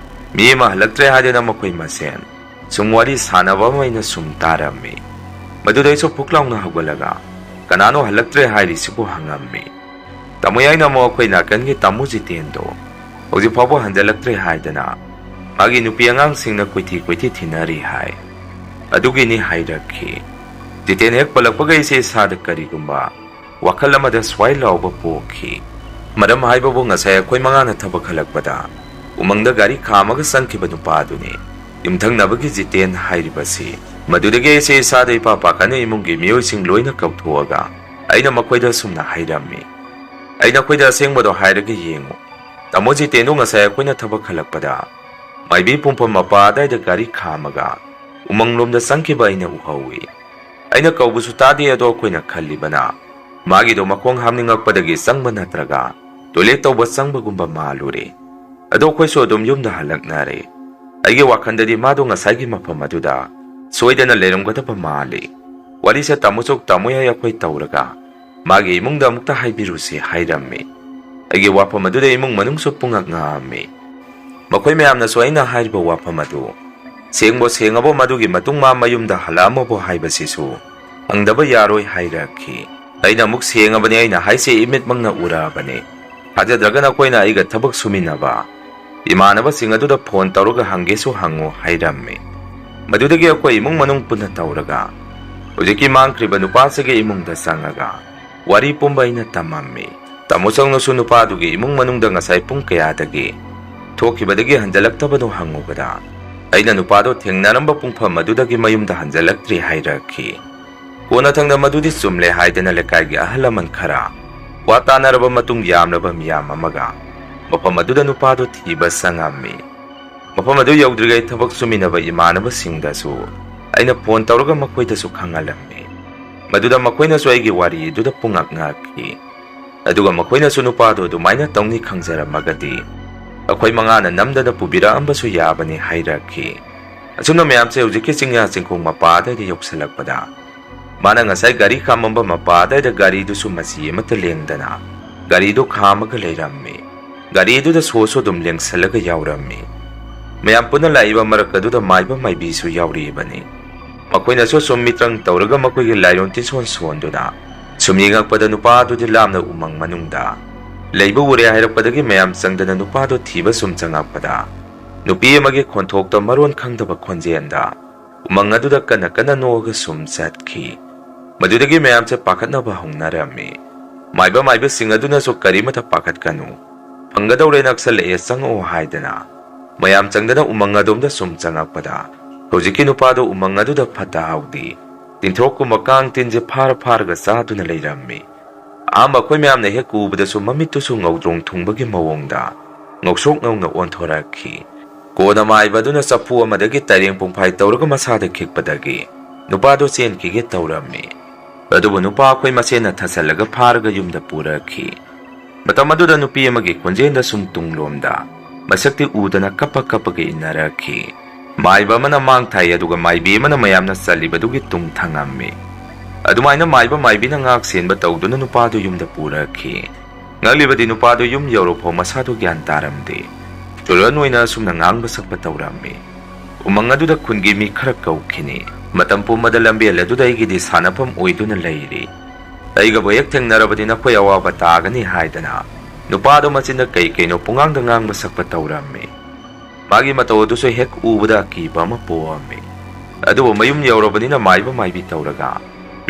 ꯃꯤ ꯑꯃ ꯍꯜꯂꯛꯇ꯭ꯔꯦ ꯍꯥꯏꯗꯨꯅ ꯃꯈꯣꯏ ꯃꯁꯦꯟ ꯁꯨꯝ ꯋꯥꯔꯤ ꯁꯥꯟꯅꯕ ꯑꯃ ꯑꯩꯅ ꯁꯨꯝ ꯇꯥꯔꯝꯃꯤ꯫ ꯃꯗꯨꯗ ꯑꯩꯁꯨ ꯐꯨꯛ ꯂꯥꯎꯅ ꯍꯧꯒꯠꯂꯒ ꯀꯅꯥꯅꯣ ꯍꯜꯂꯛꯇ꯭ꯔꯦ ꯍꯥꯏꯔꯤꯁꯤꯕꯨ ꯍꯪꯉꯝꯃꯤ꯫ ꯇꯥꯃꯣ ꯌꯥꯏꯅ ꯑꯃꯨꯛ ꯑꯩꯈꯣꯏ ꯅꯥꯀꯟꯒꯤ ꯇꯥꯃꯣ ꯖꯤꯇꯦꯟꯗꯣ ꯍꯧꯖꯤꯛ ꯐꯥꯎꯕ ꯍꯟꯖꯜꯂꯛꯇ꯭ꯔꯦ ꯍꯥꯏꯗꯅ ꯃꯥꯒꯤ ꯅꯨꯄꯤ ꯑꯉꯥꯡꯁꯤꯡꯅ ꯀꯣꯏꯊꯤ ꯀꯣꯏꯊꯤ ꯊꯤꯅꯔꯤ ꯍꯥꯏ꯫ ꯑꯗꯨꯒꯤꯅꯤ ꯍꯥꯏꯔꯛꯈꯤ꯫ ꯖꯤꯇꯦꯟ ꯍꯦꯛ ꯄꯜꯂꯛꯄꯒ ꯑꯩꯁꯦ ꯏꯁꯥꯗ ꯀꯔꯤꯒꯨꯝꯕ ꯋꯥꯈꯜ ꯑꯃꯗ ꯁ꯭ꯋꯥꯏ ꯂꯥꯎꯕ ꯄꯣꯛꯈꯤ꯫ ꯃꯔꯝ ꯍꯥꯏꯕꯕꯨ ꯉꯁꯥꯏ ꯑꯩꯈꯣꯏ ꯃꯉꯥꯅ ꯊꯕꯛ ꯍꯜꯂꯛꯄꯗ ꯎꯃꯪꯗ ꯒꯥꯔꯤ ꯈꯥꯝꯃꯒ ꯆꯪꯈꯤꯕ ꯅꯨꯄꯥꯗꯨꯅꯤ꯫ ꯌꯨꯝꯊꯪꯅꯕꯒꯤ ꯖꯤꯇꯦꯟ ꯍꯥꯏꯔꯤꯕꯁꯤ꯫ ꯃꯗꯨꯗꯒꯤ ꯑꯩꯁꯦ ꯏꯁꯥꯗ ꯏꯄꯥ ꯄꯥꯈꯠꯅ ꯏꯃꯨꯡꯒꯤ ꯃꯤꯑꯣꯏꯁꯤꯡ ꯂꯣꯏꯅ ꯀꯧꯊꯣꯛꯑꯒ ꯑꯩꯅ ꯃꯈꯣꯏꯗ ꯑꯁꯨꯝꯅ ꯍꯥꯏꯔꯝꯃꯤ, "ꯑꯩ ꯅꯈꯣꯏꯗ ꯑꯁꯦꯡꯕꯗꯣ ꯍꯥꯏꯔꯒ ꯌꯦꯡꯉꯨ꯫ ꯇꯥꯃꯣ ꯖꯤꯇꯦꯟꯗꯣ ꯉꯁꯥꯏ ꯑꯩꯈꯣꯏꯅ ꯊꯕꯛ ꯍꯜꯂꯛꯄꯗ ꯃꯥꯏꯕꯤ ꯄꯨꯡꯐꯝ ꯃꯄꯥ ꯑꯗꯥꯏꯗ ꯒꯥꯔꯤ ꯈꯥꯝꯃꯒ ꯎꯃꯪꯂꯣꯝꯗ ꯆꯪꯈꯤꯕ ꯑꯩꯅ ꯎꯍꯧꯏ꯫ ꯑꯩꯅ ꯀꯧꯕꯁꯨ ꯇꯥꯗꯦ, ꯑꯗꯣ ꯑꯩꯈꯣꯏꯅ ꯈꯜꯂꯤꯕꯅ ꯃꯥꯒꯤꯗꯣ ꯃꯈꯣꯡ ꯍꯥꯝꯅꯤꯡꯉꯛꯄꯗꯒꯤ ꯆꯪꯕ ꯅꯠꯇ꯭ꯔꯒ ꯇꯣꯏꯂꯦꯠ ꯇꯧꯕ ꯆꯪꯕꯒꯨꯝꯕ ꯃꯥꯜꯂꯨꯔꯦ꯫ ꯑꯗꯣ ꯑꯩꯈꯣꯏꯁꯨ ꯑꯗꯨꯝ ꯌꯨꯝꯗ ꯍꯜꯂꯛꯅꯔꯦ꯫ ꯑꯩꯒꯤ ꯋꯥꯈꯜꯗꯗꯤ ꯃꯥꯗꯣ ꯉꯁꯥꯏꯒꯤ ꯃꯐꯝ ꯑꯗꯨꯗ ꯁꯣꯏꯗꯅ ꯂꯩꯔꯝꯒꯗꯕ ꯃꯥꯜꯂꯤ꯫ ꯋꯥꯔꯤꯁꯦ ꯇꯥꯃꯣ ꯆꯧ ꯇꯥꯃꯣ ꯌꯥꯏ ꯑꯩꯈꯣꯏ ꯇꯧꯔꯒ ꯃꯥꯒꯤ ꯏꯃꯨꯡꯗ ꯑꯃꯨꯛꯇ ꯍꯥꯏꯕꯤꯔꯨꯁꯦ" ꯍꯥꯏꯔꯝꯃꯤ꯫ ꯑꯩꯒꯤ ꯋꯥꯐꯝ ꯑꯗꯨꯗ ꯏꯃꯨꯡ ꯃꯅꯨꯡꯁꯨ ꯄꯨꯡꯉꯛ ꯉꯛꯑꯝꯃꯤ꯫ ꯃꯈꯣꯏ ꯃꯌꯥꯝꯅꯁꯨ ꯑꯩꯅ ꯍꯥꯏꯔꯤꯕ ꯋꯥꯐꯝ ꯑꯗꯨ ꯁꯦꯡꯕꯣ ꯁꯦꯡꯉꯕꯣ, ꯃꯗꯨꯒꯤ ꯃꯇꯨꯡ ꯃꯥ ꯃꯌꯨꯝꯗ ꯍꯜꯂꯛꯑꯝꯃꯕꯣ ꯍꯥꯏꯕꯁꯤꯁꯨ ꯍꯪꯗꯕ ꯌꯥꯔꯣꯏ ꯍꯥꯏꯔꯛꯈꯤ꯫ ꯑꯩꯅ ꯑꯃꯨꯛ "ꯁꯦꯡꯉꯕꯅꯤ, ꯑꯩꯅ ꯍꯥꯏꯁꯦ ꯏꯃꯤꯠꯃꯛꯅ ꯎꯔꯛꯑꯕꯅꯤ꯫ ꯊꯥꯖꯗ꯭ꯔꯒ ꯅꯈꯣꯏꯅ ꯑꯩꯒ ꯊꯕꯛ ꯁꯨꯃꯤꯟꯅꯕ ꯏꯃꯥꯟꯅꯕꯁꯤꯡ ꯑꯗꯨꯗ ꯐꯣꯟ ꯇꯧꯔꯒ ꯍꯪꯒꯦꯁꯨ ꯍꯪꯉꯨ" ꯍꯥꯏꯔꯝꯃꯤ꯫ ꯃꯗꯨꯗꯒꯤ ꯑꯩꯈꯣꯏ ꯏꯃꯨꯡ ꯃꯅꯨꯡ ꯄꯨꯟꯅ ꯇꯧꯔꯒ ꯍꯧꯖꯤꯛꯀꯤ ꯃꯥꯡꯈ꯭ꯔꯤꯕ ꯅꯨꯄꯥꯁꯤꯒꯤ ꯏꯃꯨꯡꯗ ꯆꯪꯉꯒ ꯋꯥꯔꯤ ꯄꯨꯝꯕ ꯑꯩꯅ ꯇꯝꯃꯝꯃꯤ꯫ ꯇꯥꯃꯣ ꯆꯧꯅꯁꯨ ꯅꯨꯄꯥꯗꯨꯒꯤ ꯏꯃꯨꯡ ꯃꯅꯨꯡꯗ ꯉꯁꯥꯏ ꯄꯨꯡ ꯀꯌꯥꯗꯒꯤ ꯊꯣꯛꯈꯤꯕꯗꯒꯤ ꯍꯟꯖꯜꯂꯛꯇꯕꯅꯣ ꯍꯪꯉꯨꯕꯗ, ꯑꯩꯅ ꯅꯨꯄꯥꯗꯣ ꯊꯦꯡꯅꯔꯝꯕ ꯄꯨꯡꯐꯝ ꯑꯗꯨꯗꯒꯤ ꯃꯌꯨꯝꯗ ꯍꯟꯖꯜꯂꯛꯇ꯭ꯔꯤ ꯍꯥꯏꯔꯛꯈꯤ꯫ ꯀꯣꯟꯅꯊꯪꯗ ꯃꯗꯨꯗꯤ ꯆꯨꯝꯂꯦ ꯍꯥꯏꯗꯅ ꯂꯩꯀꯥꯏꯒꯤ ꯑꯍꯜ ꯂꯃꯟ ꯈꯔ ꯋꯥ ꯇꯥꯅꯔꯕ ꯃꯇꯨꯡ ꯌꯥꯝꯂꯕ ꯃꯤꯌꯥꯝ ꯑꯃꯒ ꯃꯐꯝ ꯑꯗꯨꯗ ꯅꯨꯄꯥꯗꯨ ꯊꯤꯕ ꯆꯪꯉꯝꯃꯤ꯫ ꯃꯐꯝ ꯑꯗꯨ ꯌꯧꯗ꯭ꯔꯤꯉꯩ ꯊꯕꯛ ꯁꯨꯃꯤꯟꯅꯕ ꯏꯃꯥꯟꯅꯕꯁꯤꯡꯗꯁꯨ ꯑꯩꯅ ꯐꯣꯟ ꯇꯧꯔꯒ ꯃꯈꯣꯏꯗꯁꯨ ꯈꯪꯍꯜꯂꯝꯃꯤ꯫ ꯃꯗꯨꯗ ꯃꯈꯣꯏꯅꯁꯨ ꯑꯩꯒꯤ ꯋꯥꯔꯤ ꯑꯗꯨꯗ ꯄꯨꯡꯉꯛ ꯉꯛꯈꯤ꯫ ꯑꯗꯨꯒ ꯃꯈꯣꯏꯅꯁꯨ ꯅꯨꯄꯥꯗꯨ ꯑꯗꯨꯃꯥꯏꯅ ꯇꯧꯅꯤ ꯈꯪꯖꯔꯝꯃꯒꯗꯤ ꯑꯩꯈꯣꯏ ꯃꯉꯥꯅ ꯅꯝꯗꯅ ꯄꯨꯕꯤꯔꯛꯑꯝꯕꯁꯨ ꯌꯥꯕꯅꯤ ꯍꯥꯏꯔꯛꯈꯤ꯫ ꯑꯁꯨꯝꯅ ꯃꯌꯥꯝꯁꯦ ꯍꯧꯖꯤꯛꯀꯤ ꯆꯤꯡꯌꯥ ꯆꯤꯡꯈꯣꯡ ꯃꯄꯥ ꯑꯗꯨꯋꯥꯏꯗ ꯌꯧꯁꯤꯜꯂꯛꯄꯗ ꯃꯥꯅ ꯉꯁꯥꯏ ꯒꯥꯔꯤ ꯈꯥꯝꯃꯝꯕ ꯃꯄꯥ ꯑꯗꯨꯋꯥꯏꯗ ꯒꯥꯔꯤꯗꯨꯁꯨ ꯃꯆꯤ ꯑꯃꯠꯇ ꯂꯦꯡꯗꯅ ꯒꯥꯔꯤꯗꯨ ꯈꯥꯝꯃꯒ ꯂꯩꯔꯝꯃꯤ꯫ ꯒꯥꯔꯤꯗꯨꯗ ꯁꯣꯁꯨ ꯑꯗꯨꯝ ꯂꯦꯡꯁꯜꯂꯒ ꯌꯥꯎꯔꯝꯃꯤ꯫ ꯃꯌꯥꯝ ꯄꯨꯟꯅ ꯂꯥꯛꯏꯕ ꯃꯔꯛ ꯑꯗꯨꯗ ꯃꯥꯏꯕ ꯃꯥꯏꯕꯤꯁꯨ ꯌꯥꯎꯔꯤꯕꯅꯤ꯫ ꯃꯈꯣꯏꯅꯁꯨ ꯁꯨꯝ ꯃꯤꯇ꯭ꯔꯪ ꯇꯧꯔꯒ ꯃꯈꯣꯏꯒꯤ ꯂꯥꯏꯔꯣꯟ ꯇꯤꯟꯁꯣꯟ ꯁꯣꯟꯗꯨꯅ ꯁꯨꯝ ꯌꯦꯡꯉꯛꯄꯗ ꯅꯨꯄꯥ ꯑꯗꯨꯗꯤ ꯂꯥꯞꯅ ꯎꯃꯪ ꯃꯅꯨꯡꯗ ꯂꯩꯕ ꯎꯔꯦ ꯍꯥꯏꯔꯛꯄꯗꯒꯤ ꯃꯌꯥꯝ ꯆꯪꯗꯅ ꯅꯨꯄꯥꯗꯨ ꯊꯤꯕ ꯁꯨꯝ ꯆꯪꯉꯛꯄꯗ ꯅꯨꯄꯤ ꯑꯃꯒꯤ ꯈꯣꯟꯊꯣꯛꯇ ꯃꯔꯣꯟ ꯈꯪꯗꯕ ꯈꯣꯟꯖꯦꯜꯗ ꯎꯃꯪ ꯑꯗꯨꯗ ꯀꯟꯅ ꯀꯟꯅ ꯅꯣꯛꯑꯒ ꯁꯨꯝ ꯆꯠꯈꯤ꯫ ꯃꯗꯨꯗꯒꯤ ꯃꯌꯥꯝꯁꯦ ꯄꯥꯈꯠꯅꯕ ꯍꯧꯅꯔꯝꯃꯤ꯫ ꯃꯥꯏꯕ ꯃꯥꯏꯕꯁꯤꯡ ꯑꯗꯨꯅꯁꯨ "ꯀꯔꯤꯃꯇ ꯄꯥꯈꯠꯀꯅꯨ, ꯐꯪꯒꯗꯧꯔꯦ, ꯅꯛꯁꯜꯂꯛꯑꯦ, ꯆꯪꯉꯛꯑꯣ" ꯍꯥꯏꯗꯅ ꯃꯌꯥꯝ ꯆꯪꯗꯅ ꯎꯃꯪ ꯑꯗꯣꯝꯗ ꯁꯨꯝ ꯆꯪꯉꯛꯄꯗ ꯍꯧꯖꯤꯛꯀꯤ ꯅꯨꯄꯥꯗꯣ ꯎꯃꯪ ꯑꯗꯨꯗ ꯐꯠꯇ ꯍꯥꯎꯗꯤ ꯇꯤꯟꯊ꯭ꯔꯣꯛꯀꯨꯝꯕ ꯀꯥꯡ ꯇꯤꯟꯁꯦ ꯐꯥꯔ ꯐꯥꯔꯒ ꯆꯥꯗꯨꯅ ꯂꯩꯔꯝꯃꯤ꯫ ꯑꯍꯥꯟꯕ ꯑꯩꯈꯣꯏ ꯃꯌꯥꯝꯅ ꯍꯦꯛ ꯎꯕꯗꯁꯨ ꯃꯃꯤꯠꯇꯨꯁꯨ ꯉꯧꯗ꯭ꯔꯣꯡ ꯊꯨꯡꯕꯒꯤ ꯃꯑꯣꯡꯗ ꯉꯧꯁꯣꯛ ꯉꯧꯅ ꯑꯣꯟꯊꯣꯔꯛꯈꯤ꯫ ꯀꯣꯟꯅ ꯃꯥꯏꯕ ꯑꯗꯨꯅ ꯆꯐꯨ ꯑꯃꯗꯒꯤ ꯇꯥꯏꯔꯦꯡ ꯄꯨꯡꯐꯥꯏ ꯇꯧꯔꯒ ꯃꯁꯥꯗ ꯈꯤꯛꯄꯗꯒꯤ ꯅꯨꯄꯥꯗꯨ ꯆꯦꯟꯈꯤꯒꯦ ꯇꯧꯔꯝꯃꯤ꯫ ꯑꯗꯨꯕꯨ ꯅꯨꯄꯥ ꯑꯩꯈꯣꯏ ꯃꯁꯦꯟꯅ ꯊꯠꯆꯜꯂꯒ ꯐꯥꯔꯒ ꯌꯨꯝꯗ ꯄꯨꯔꯛꯈꯤ꯫ ꯃꯇꯝ ꯑꯗꯨꯗ ꯅꯨꯄꯤ ꯑꯃꯒꯤ ꯈꯣꯟꯖꯦꯜꯗ ꯁꯨꯝ ꯇꯨꯡꯂꯣꯝꯗ ꯃꯁꯛꯇꯤ ꯎꯗꯅ ꯀꯞꯄ ꯀꯞꯄꯒ ꯏꯟꯅꯔꯛꯈꯤ꯫ ꯃꯥꯏꯕ ꯑꯃꯅ ꯃꯥꯡ ꯊꯥꯏ, ꯑꯗꯨꯒ ꯃꯥꯏꯕꯤ ꯑꯃꯅ ꯃꯌꯥꯝꯅ ꯆꯠꯂꯤꯕꯗꯨꯒꯤ ꯇꯨꯡ ꯊꯪꯉꯝꯃꯤ꯫ ꯑꯗꯨꯃꯥꯏꯅ ꯃꯥꯏꯕ ꯃꯥꯏꯕꯤꯅ ꯉꯥꯛ ꯁꯦꯟꯕ ꯇꯧꯗꯨꯅ ꯅꯨꯄꯥꯗꯨ ꯌꯨꯝꯗ ꯄꯨꯔꯛꯈꯤ꯫ ꯉꯛꯂꯤꯕꯗꯤ ꯅꯨꯄꯥꯗꯨ ꯌꯨꯝ ꯌꯧꯔꯐꯥꯎ ꯃꯁꯥꯗꯨ ꯒ꯭ꯌꯥꯟ ꯇꯥꯔꯝꯗꯦ꯫ ꯇꯨꯔꯟ ꯑꯣꯏꯅ ꯑꯁꯨꯝꯅ ꯉꯥꯡꯕ ꯁꯛꯄ ꯇꯧꯔꯝꯃꯤ꯫ "ꯎꯃꯪ ꯑꯗꯨꯗ ꯈꯨꯟꯒꯤ ꯃꯤ ꯈꯔ ꯀꯧꯈꯤꯅꯤ꯫ ꯃꯇꯝ ꯄꯨꯝꯕꯗ ꯂꯝꯕꯦꯜ ꯑꯗꯨꯗ ꯑꯩꯒꯤꯗꯤ ꯁꯥꯟꯅꯐꯝ ꯑꯣꯏꯗꯨꯅ ꯂꯩꯔꯤ꯫ ꯑꯩꯒꯕꯨ ꯍꯦꯛ ꯊꯦꯡꯅꯔꯕꯗꯤ ꯅꯈꯣꯏ ꯑꯋꯥꯕ ꯇꯥꯒꯅꯤ" ꯍꯥꯏꯗꯅ ꯅꯨꯄꯥꯗꯨ ꯃꯆꯤꯟꯗ ꯀꯩ ꯀꯩꯅꯣ ꯄꯨꯡꯉꯥꯡꯗ ꯉꯥꯡꯕ ꯁꯛꯄ ꯇꯧꯔꯝꯃꯤ꯫ ꯃꯥꯒꯤ ꯃꯇꯧ ꯑꯗꯨꯁꯨ ꯍꯦꯛ ꯎꯕꯗ ꯑꯀꯤꯕ ꯑꯃ ꯄꯣꯛꯑꯝꯃꯤ꯫ ꯑꯗꯨꯕꯨ ꯃꯌꯨꯝ ꯌꯧꯔꯕꯅꯤꯅ ꯃꯥꯏꯕ ꯃꯥꯏꯕꯤ ꯇꯧꯔꯒ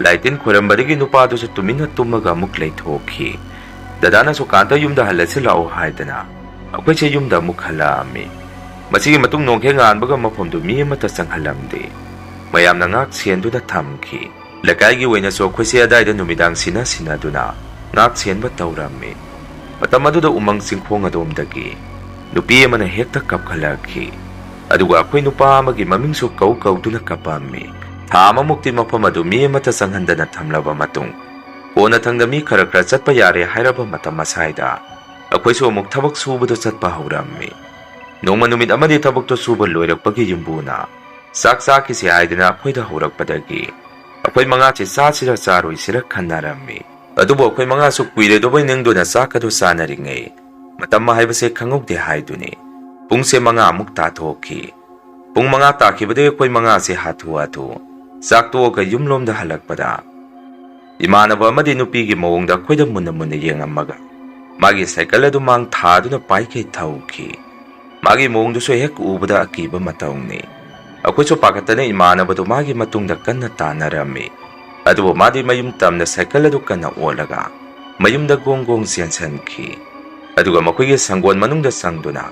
ꯂꯥꯏ ꯇꯤꯟ ꯈꯣꯏꯔꯝꯕꯗꯒꯤ ꯅꯨꯄꯥꯗꯨꯁꯨ ꯇꯨꯃꯤꯟꯅ ꯇꯨꯝꯃꯒ ꯑꯃꯨꯛ ꯂꯩꯊꯣꯛꯈꯤ꯫ ꯗꯗꯥꯅ ꯁꯨꯀꯥꯟꯇ ꯌꯨꯝꯗ ꯍꯜꯂꯁꯤ ꯂꯥꯛꯑꯣ ꯍꯥꯏꯗꯅ ꯑꯩꯈꯣꯏꯁꯦ ꯌꯨꯝꯗ ꯑꯃꯨꯛ ꯍꯜꯂꯛꯑꯝꯃꯤ꯫ ꯃꯁꯤꯒꯤ ꯃꯇꯨꯡ ꯅꯣꯡꯈꯦꯛ ꯉꯥꯟꯕꯒ ꯃꯐꯝꯗꯨ ꯃꯤ ꯑꯃꯠꯇ ꯆꯪꯍꯜꯂꯝꯗꯦ꯫ ꯃꯌꯥꯝꯅ ꯉꯥꯛ ꯁꯦꯟꯗꯨꯅ ꯊꯝꯈꯤ꯫ ꯂꯩꯀꯥꯏꯒꯤ ꯑꯣꯏꯅꯁꯨ ꯑꯩꯈꯣꯏꯁꯦ ꯑꯗꯥꯏꯗ ꯅꯨꯃꯤꯗꯥꯡ ꯁꯤꯟꯅ ꯁꯤꯟꯅꯗꯨꯅ ꯉꯥꯛ ꯁꯦꯟꯕ ꯇꯧꯔꯝꯃꯤ꯫ ꯃꯇꯝ ꯑꯗꯨꯗ ꯎꯃꯪ ꯆꯤꯡꯈꯣꯡ ꯑꯗꯣꯝꯗꯒꯤ ꯅꯨꯄꯤ ꯑꯃꯅ ꯍꯦꯛꯇ ꯀꯞꯈꯠꯂꯛꯈꯤ꯫ ꯑꯗꯨꯒ ꯑꯩꯈꯣꯏ ꯅꯨꯄꯥ ꯑꯃꯒꯤ ꯃꯃꯤꯡꯁꯨ ꯀꯧ ꯀꯧꯗꯨꯅ ꯀꯞꯄꯝꯃꯤ꯫ ꯊꯥ ꯑꯃꯃꯨꯛꯇꯤ ꯃꯐꯝ ꯑꯗꯨ ꯃꯤ ꯑꯃꯠꯇ ꯆꯪꯍꯟꯗꯅ ꯊꯝꯂꯕ ꯃꯇꯨꯡ, ꯀꯣꯟꯅꯊꯪꯗ ꯃꯤ ꯈꯔ ꯈꯔ ꯆꯠꯄ ꯌꯥꯔꯦ ꯍꯥꯏꯔꯕ ꯃꯇꯝ ꯑꯁꯥꯏꯗ ꯑꯩꯈꯣꯏꯁꯨ ꯑꯃꯨꯛ ꯊꯕꯛ ꯁꯨꯕꯗ ꯆꯠꯄ ꯍꯧꯔꯝꯃꯤ꯫ ꯅꯣꯡꯃ ꯅꯨꯃꯤꯠ ꯑꯃꯗꯤ ꯊꯕꯛꯇꯨ ꯁꯨꯕ ꯂꯣꯏꯔꯛꯄꯒꯤ ꯌꯨꯝꯕꯨꯅ ꯆꯥꯛ ꯆꯥꯈꯤꯁꯤ ꯍꯥꯏꯗꯅ ꯑꯩꯈꯣꯏꯗ ꯍꯧꯔꯛꯄꯗꯒꯤ ꯑꯩꯈꯣꯏ ꯃꯉꯥꯁꯦ ꯆꯥꯁꯤꯔ ꯆꯥꯔꯣꯏꯁꯤꯔ ꯈꯟꯅꯔꯝꯃꯤ꯫ ꯑꯗꯨꯕꯨ ꯑꯩꯈꯣꯏ ꯃꯉꯥꯁꯨ ꯀꯨꯏꯔꯣꯏꯗꯧꯕꯩ ꯅꯤꯡꯗꯨꯅ ꯆꯥꯛ ꯑꯗꯨ ꯆꯥꯅꯔꯤꯉꯩ, ꯃꯇꯝ ꯍꯥꯏꯕꯁꯦ ꯈꯪꯍꯧꯗꯦ ꯍꯥꯏꯗꯨꯅꯤ꯫ ꯄꯨꯡꯁꯦ ꯃꯉꯥꯃꯨꯛ ꯇꯥꯊꯣꯛꯈꯤ꯫ ꯄꯨꯡ ꯃꯉꯥ ꯇꯥꯈꯤꯕꯗꯒꯤ ꯑꯩꯈꯣꯏ ꯃꯉꯥꯁꯦ ꯍꯥꯊꯨ ꯍꯥꯊꯨ ꯆꯥꯛ ꯇꯣꯛꯑꯒ ꯌꯨꯝꯂꯣꯝꯗ ꯍꯜꯂꯛꯄꯗ, ꯏꯃꯥꯟꯅꯕ ꯑꯃꯗꯤ ꯅꯨꯄꯤꯒꯤ ꯃꯑꯣꯡꯗ ꯑꯩꯈꯣꯏꯗ ꯃꯨꯟꯅ ꯃꯨꯟꯅ ꯌꯦꯡꯉꯝꯃꯒ, ꯃꯥꯒꯤ ꯁꯥꯏꯀꯜ ꯑꯗꯨ ꯃꯥꯡ ꯊꯥꯗꯨꯅ ꯄꯥꯏꯈꯩ ꯊꯧꯈꯤ꯫ ꯃꯥꯒꯤ ꯃꯑꯣꯡꯗꯨꯁꯨ ꯍꯦꯛ ꯎꯕꯗ ꯑꯀꯤꯕ ꯃꯇꯧꯅꯤ꯫ ꯑꯩꯈꯣꯏꯁꯨ ꯄꯥꯈꯠꯇꯅ ꯏꯃꯥꯟꯅꯕꯗꯨ ꯃꯥꯒꯤ ꯃꯇꯨꯡꯗ ꯀꯟꯅ ꯇꯥꯟꯅꯔꯝꯃꯤ꯫ ꯑꯗꯨꯕꯨ ꯃꯥꯗꯤ ꯃꯌꯨꯝ ꯇꯝꯅ ꯁꯥꯏꯀꯜ ꯑꯗꯨ ꯀꯟꯅ ꯑꯣꯠꯂꯒ ꯃꯌꯨꯝꯗ ꯒꯣꯡ ꯒꯣꯡ ꯆꯦꯟꯁꯤꯟꯈꯤ꯫ ꯑꯗꯨꯒ ꯃꯈꯣꯏꯒꯤ ꯁꯪꯒꯣꯟ ꯃꯅꯨꯡꯗ ꯆꯪꯗꯨꯅ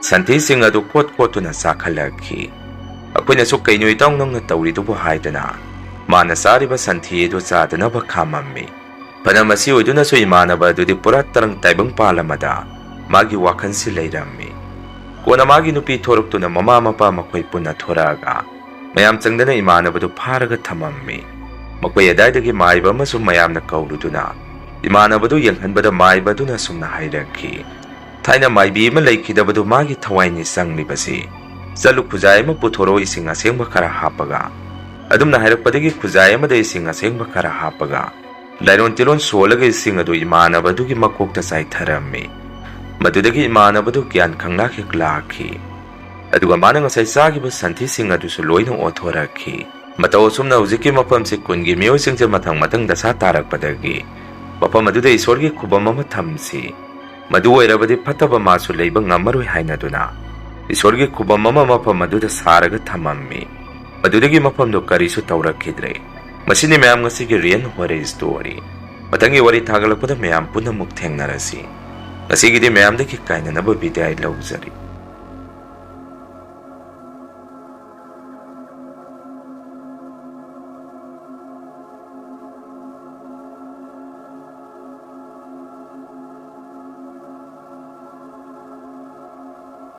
ꯁꯟꯊꯤꯁꯤꯡ ꯑꯗꯨ ꯀꯣꯠ ꯀꯣꯠꯇꯨꯅ ꯆꯥꯈꯠꯂꯛꯈꯤ꯫ ꯑꯩꯈꯣꯏꯅꯁꯨ "ꯀꯩꯅꯣ ꯏꯇꯥꯎ ꯅꯪꯅ ꯇꯧꯔꯤꯗꯨꯕꯨ?" ꯍꯥꯏꯗꯅ ꯃꯥꯅ ꯆꯥꯔꯤꯕ ꯁꯟꯊꯤ ꯑꯗꯨ ꯆꯥꯗꯅꯕ ꯈꯥꯝꯃꯝꯃꯤ꯫ ꯐꯅ ꯃꯁꯤ ꯑꯣꯏꯗꯨꯅꯁꯨ ꯏꯃꯥꯟꯅꯕ ꯑꯗꯨꯗꯤ ꯄꯨꯔꯥ ꯇꯔꯪ ꯇꯥꯏꯕꯪ ꯄꯥꯜ ꯑꯃꯗ ꯃꯥꯒꯤ ꯋꯥꯈꯜꯁꯤ ꯂꯩꯔꯝꯃꯤ꯫ ꯀꯣꯟꯅ ꯃꯥꯒꯤ ꯅꯨꯄꯤ ꯊꯣꯔꯛꯇꯨꯅ ꯃꯃꯥ ꯃꯄꯥ ꯃꯈꯣꯏ ꯄꯨꯟꯅ ꯊꯣꯔꯛꯑꯒ ꯃꯌꯥꯝ ꯆꯪꯗꯅ ꯏꯃꯥꯟꯅꯕꯗꯨ ꯐꯥꯔꯒ ꯊꯝꯃꯝꯃꯤ꯫ ꯃꯈꯣꯏ ꯑꯗꯥꯏꯗꯒꯤ ꯃꯥꯏꯕ ꯑꯃꯁꯨ ꯃꯌꯥꯝꯅ ꯀꯧꯔꯨꯗꯨꯅ ꯏꯃꯥꯟꯅꯕꯗꯨ ꯌꯦꯡꯍꯟꯕꯗ ꯃꯥꯏꯕ ꯑꯗꯨꯅ ꯑꯁꯨꯝꯅ ꯍꯥꯏꯔꯛꯈꯤ, "ꯊꯥꯏꯅ ꯃꯥꯏꯕꯤ ꯑꯃ ꯂꯩꯈꯤꯗꯕꯗꯨ ꯃꯥꯒꯤ ꯊꯋꯥꯏꯅꯤ ꯆꯪꯂꯤꯕꯁꯤ꯫ ꯆꯠꯂꯨ, ꯈꯨꯖꯥꯏ ꯑꯃ ꯄꯨꯊꯣꯔꯛꯎ, ꯏꯁꯤꯡ ꯑꯁꯦꯡꯕ ꯈꯔ ꯍꯥꯞꯄꯒ"꯫ ꯑꯗꯨꯝꯅ ꯍꯥꯏꯔꯛꯄꯗꯒꯤ ꯈꯨꯖꯥꯏ ꯑꯃꯗ ꯏꯁꯤꯡ ꯑꯁꯦꯡꯕ ꯈꯔ ꯍꯥꯞꯄꯒ ꯂꯥꯏꯔꯣꯟ ꯇꯤꯂꯣꯟ ꯁꯣꯜꯂꯒ ꯏꯁꯤꯡ ꯑꯗꯨ ꯏꯃꯥꯟꯅꯕ ꯑꯗꯨꯒꯤ ꯃꯀꯣꯛꯇ ꯆꯥꯏꯊꯔꯝꯃꯤ꯫ ꯃꯗꯨꯗꯒꯤ ꯏꯃꯥꯟꯅꯕꯗꯨ ꯒ꯭ꯌꯥꯟ ꯈꯪꯂꯥ ꯍꯦꯛ ꯂꯥꯛꯈꯤ꯫ ꯑꯗꯨꯒ ꯃꯥꯅ ꯉꯁꯥꯏ ꯆꯥꯈꯤꯕ ꯁꯟꯊꯤꯁꯤꯡ ꯑꯗꯨꯁꯨ ꯂꯣꯏꯅ ꯑꯣꯊꯣꯔꯛꯈꯤ꯫ ꯃꯇꯧ ꯑꯁꯨꯝꯅ ꯍꯧꯖꯤꯛꯀꯤ ꯃꯐꯝꯁꯤ ꯀꯨꯟꯒꯤ ꯃꯤꯑꯣꯏꯁꯤꯡꯁꯦ ꯃꯊꯪ ꯃꯊꯪ ꯗꯁꯥ ꯇꯥꯔꯛꯄꯗꯒꯤ ꯃꯐꯝ ꯑꯗꯨꯗ ꯏꯁꯣꯔꯒꯤ ꯈꯨꯕꯝ ꯑꯃ ꯊꯝꯁꯤ, ꯃꯗꯨ ꯑꯣꯏꯔꯕꯗꯤ ꯐꯠꯇꯕ ꯃꯥꯁꯨ ꯂꯩꯕ ꯉꯝꯃꯔꯣꯏ ꯍꯥꯏꯅꯗꯨꯅ ꯏꯁꯣꯔꯒꯤ ꯈꯨꯕꯝ ꯑꯃ ꯃꯐꯝ ꯑꯗꯨꯗ ꯁꯥꯔꯒ ꯊꯝꯃꯝꯃꯤ꯫ ꯃꯗꯨꯗꯒꯤ ꯃꯐꯝꯗꯨ ꯀꯔꯤꯁꯨ ꯇꯧꯔꯛꯈꯤꯗ꯭ꯔꯦ꯫ ꯃꯁꯤꯅꯤ ꯃꯌꯥꯝ ꯉꯁꯤꯒꯤ ꯔꯤꯌꯦꯜ ꯍꯣꯔꯔ ꯁ꯭ꯇꯣꯔꯤ꯫ ꯃꯊꯪꯒꯤ ꯋꯥꯔꯤ ꯊꯥꯒꯠꯂꯛꯄꯗ ꯃꯌꯥꯝ ꯄꯨꯟꯅꯃꯨꯛ ꯊꯦꯡꯅꯔꯁꯤ꯫ ꯉꯁꯤꯒꯤꯗꯤ ꯃꯌꯥꯝꯗꯒꯤ ꯀꯥꯏꯅꯅꯕ ꯕꯤꯗꯥꯏ ꯂꯧꯖꯔꯤ꯫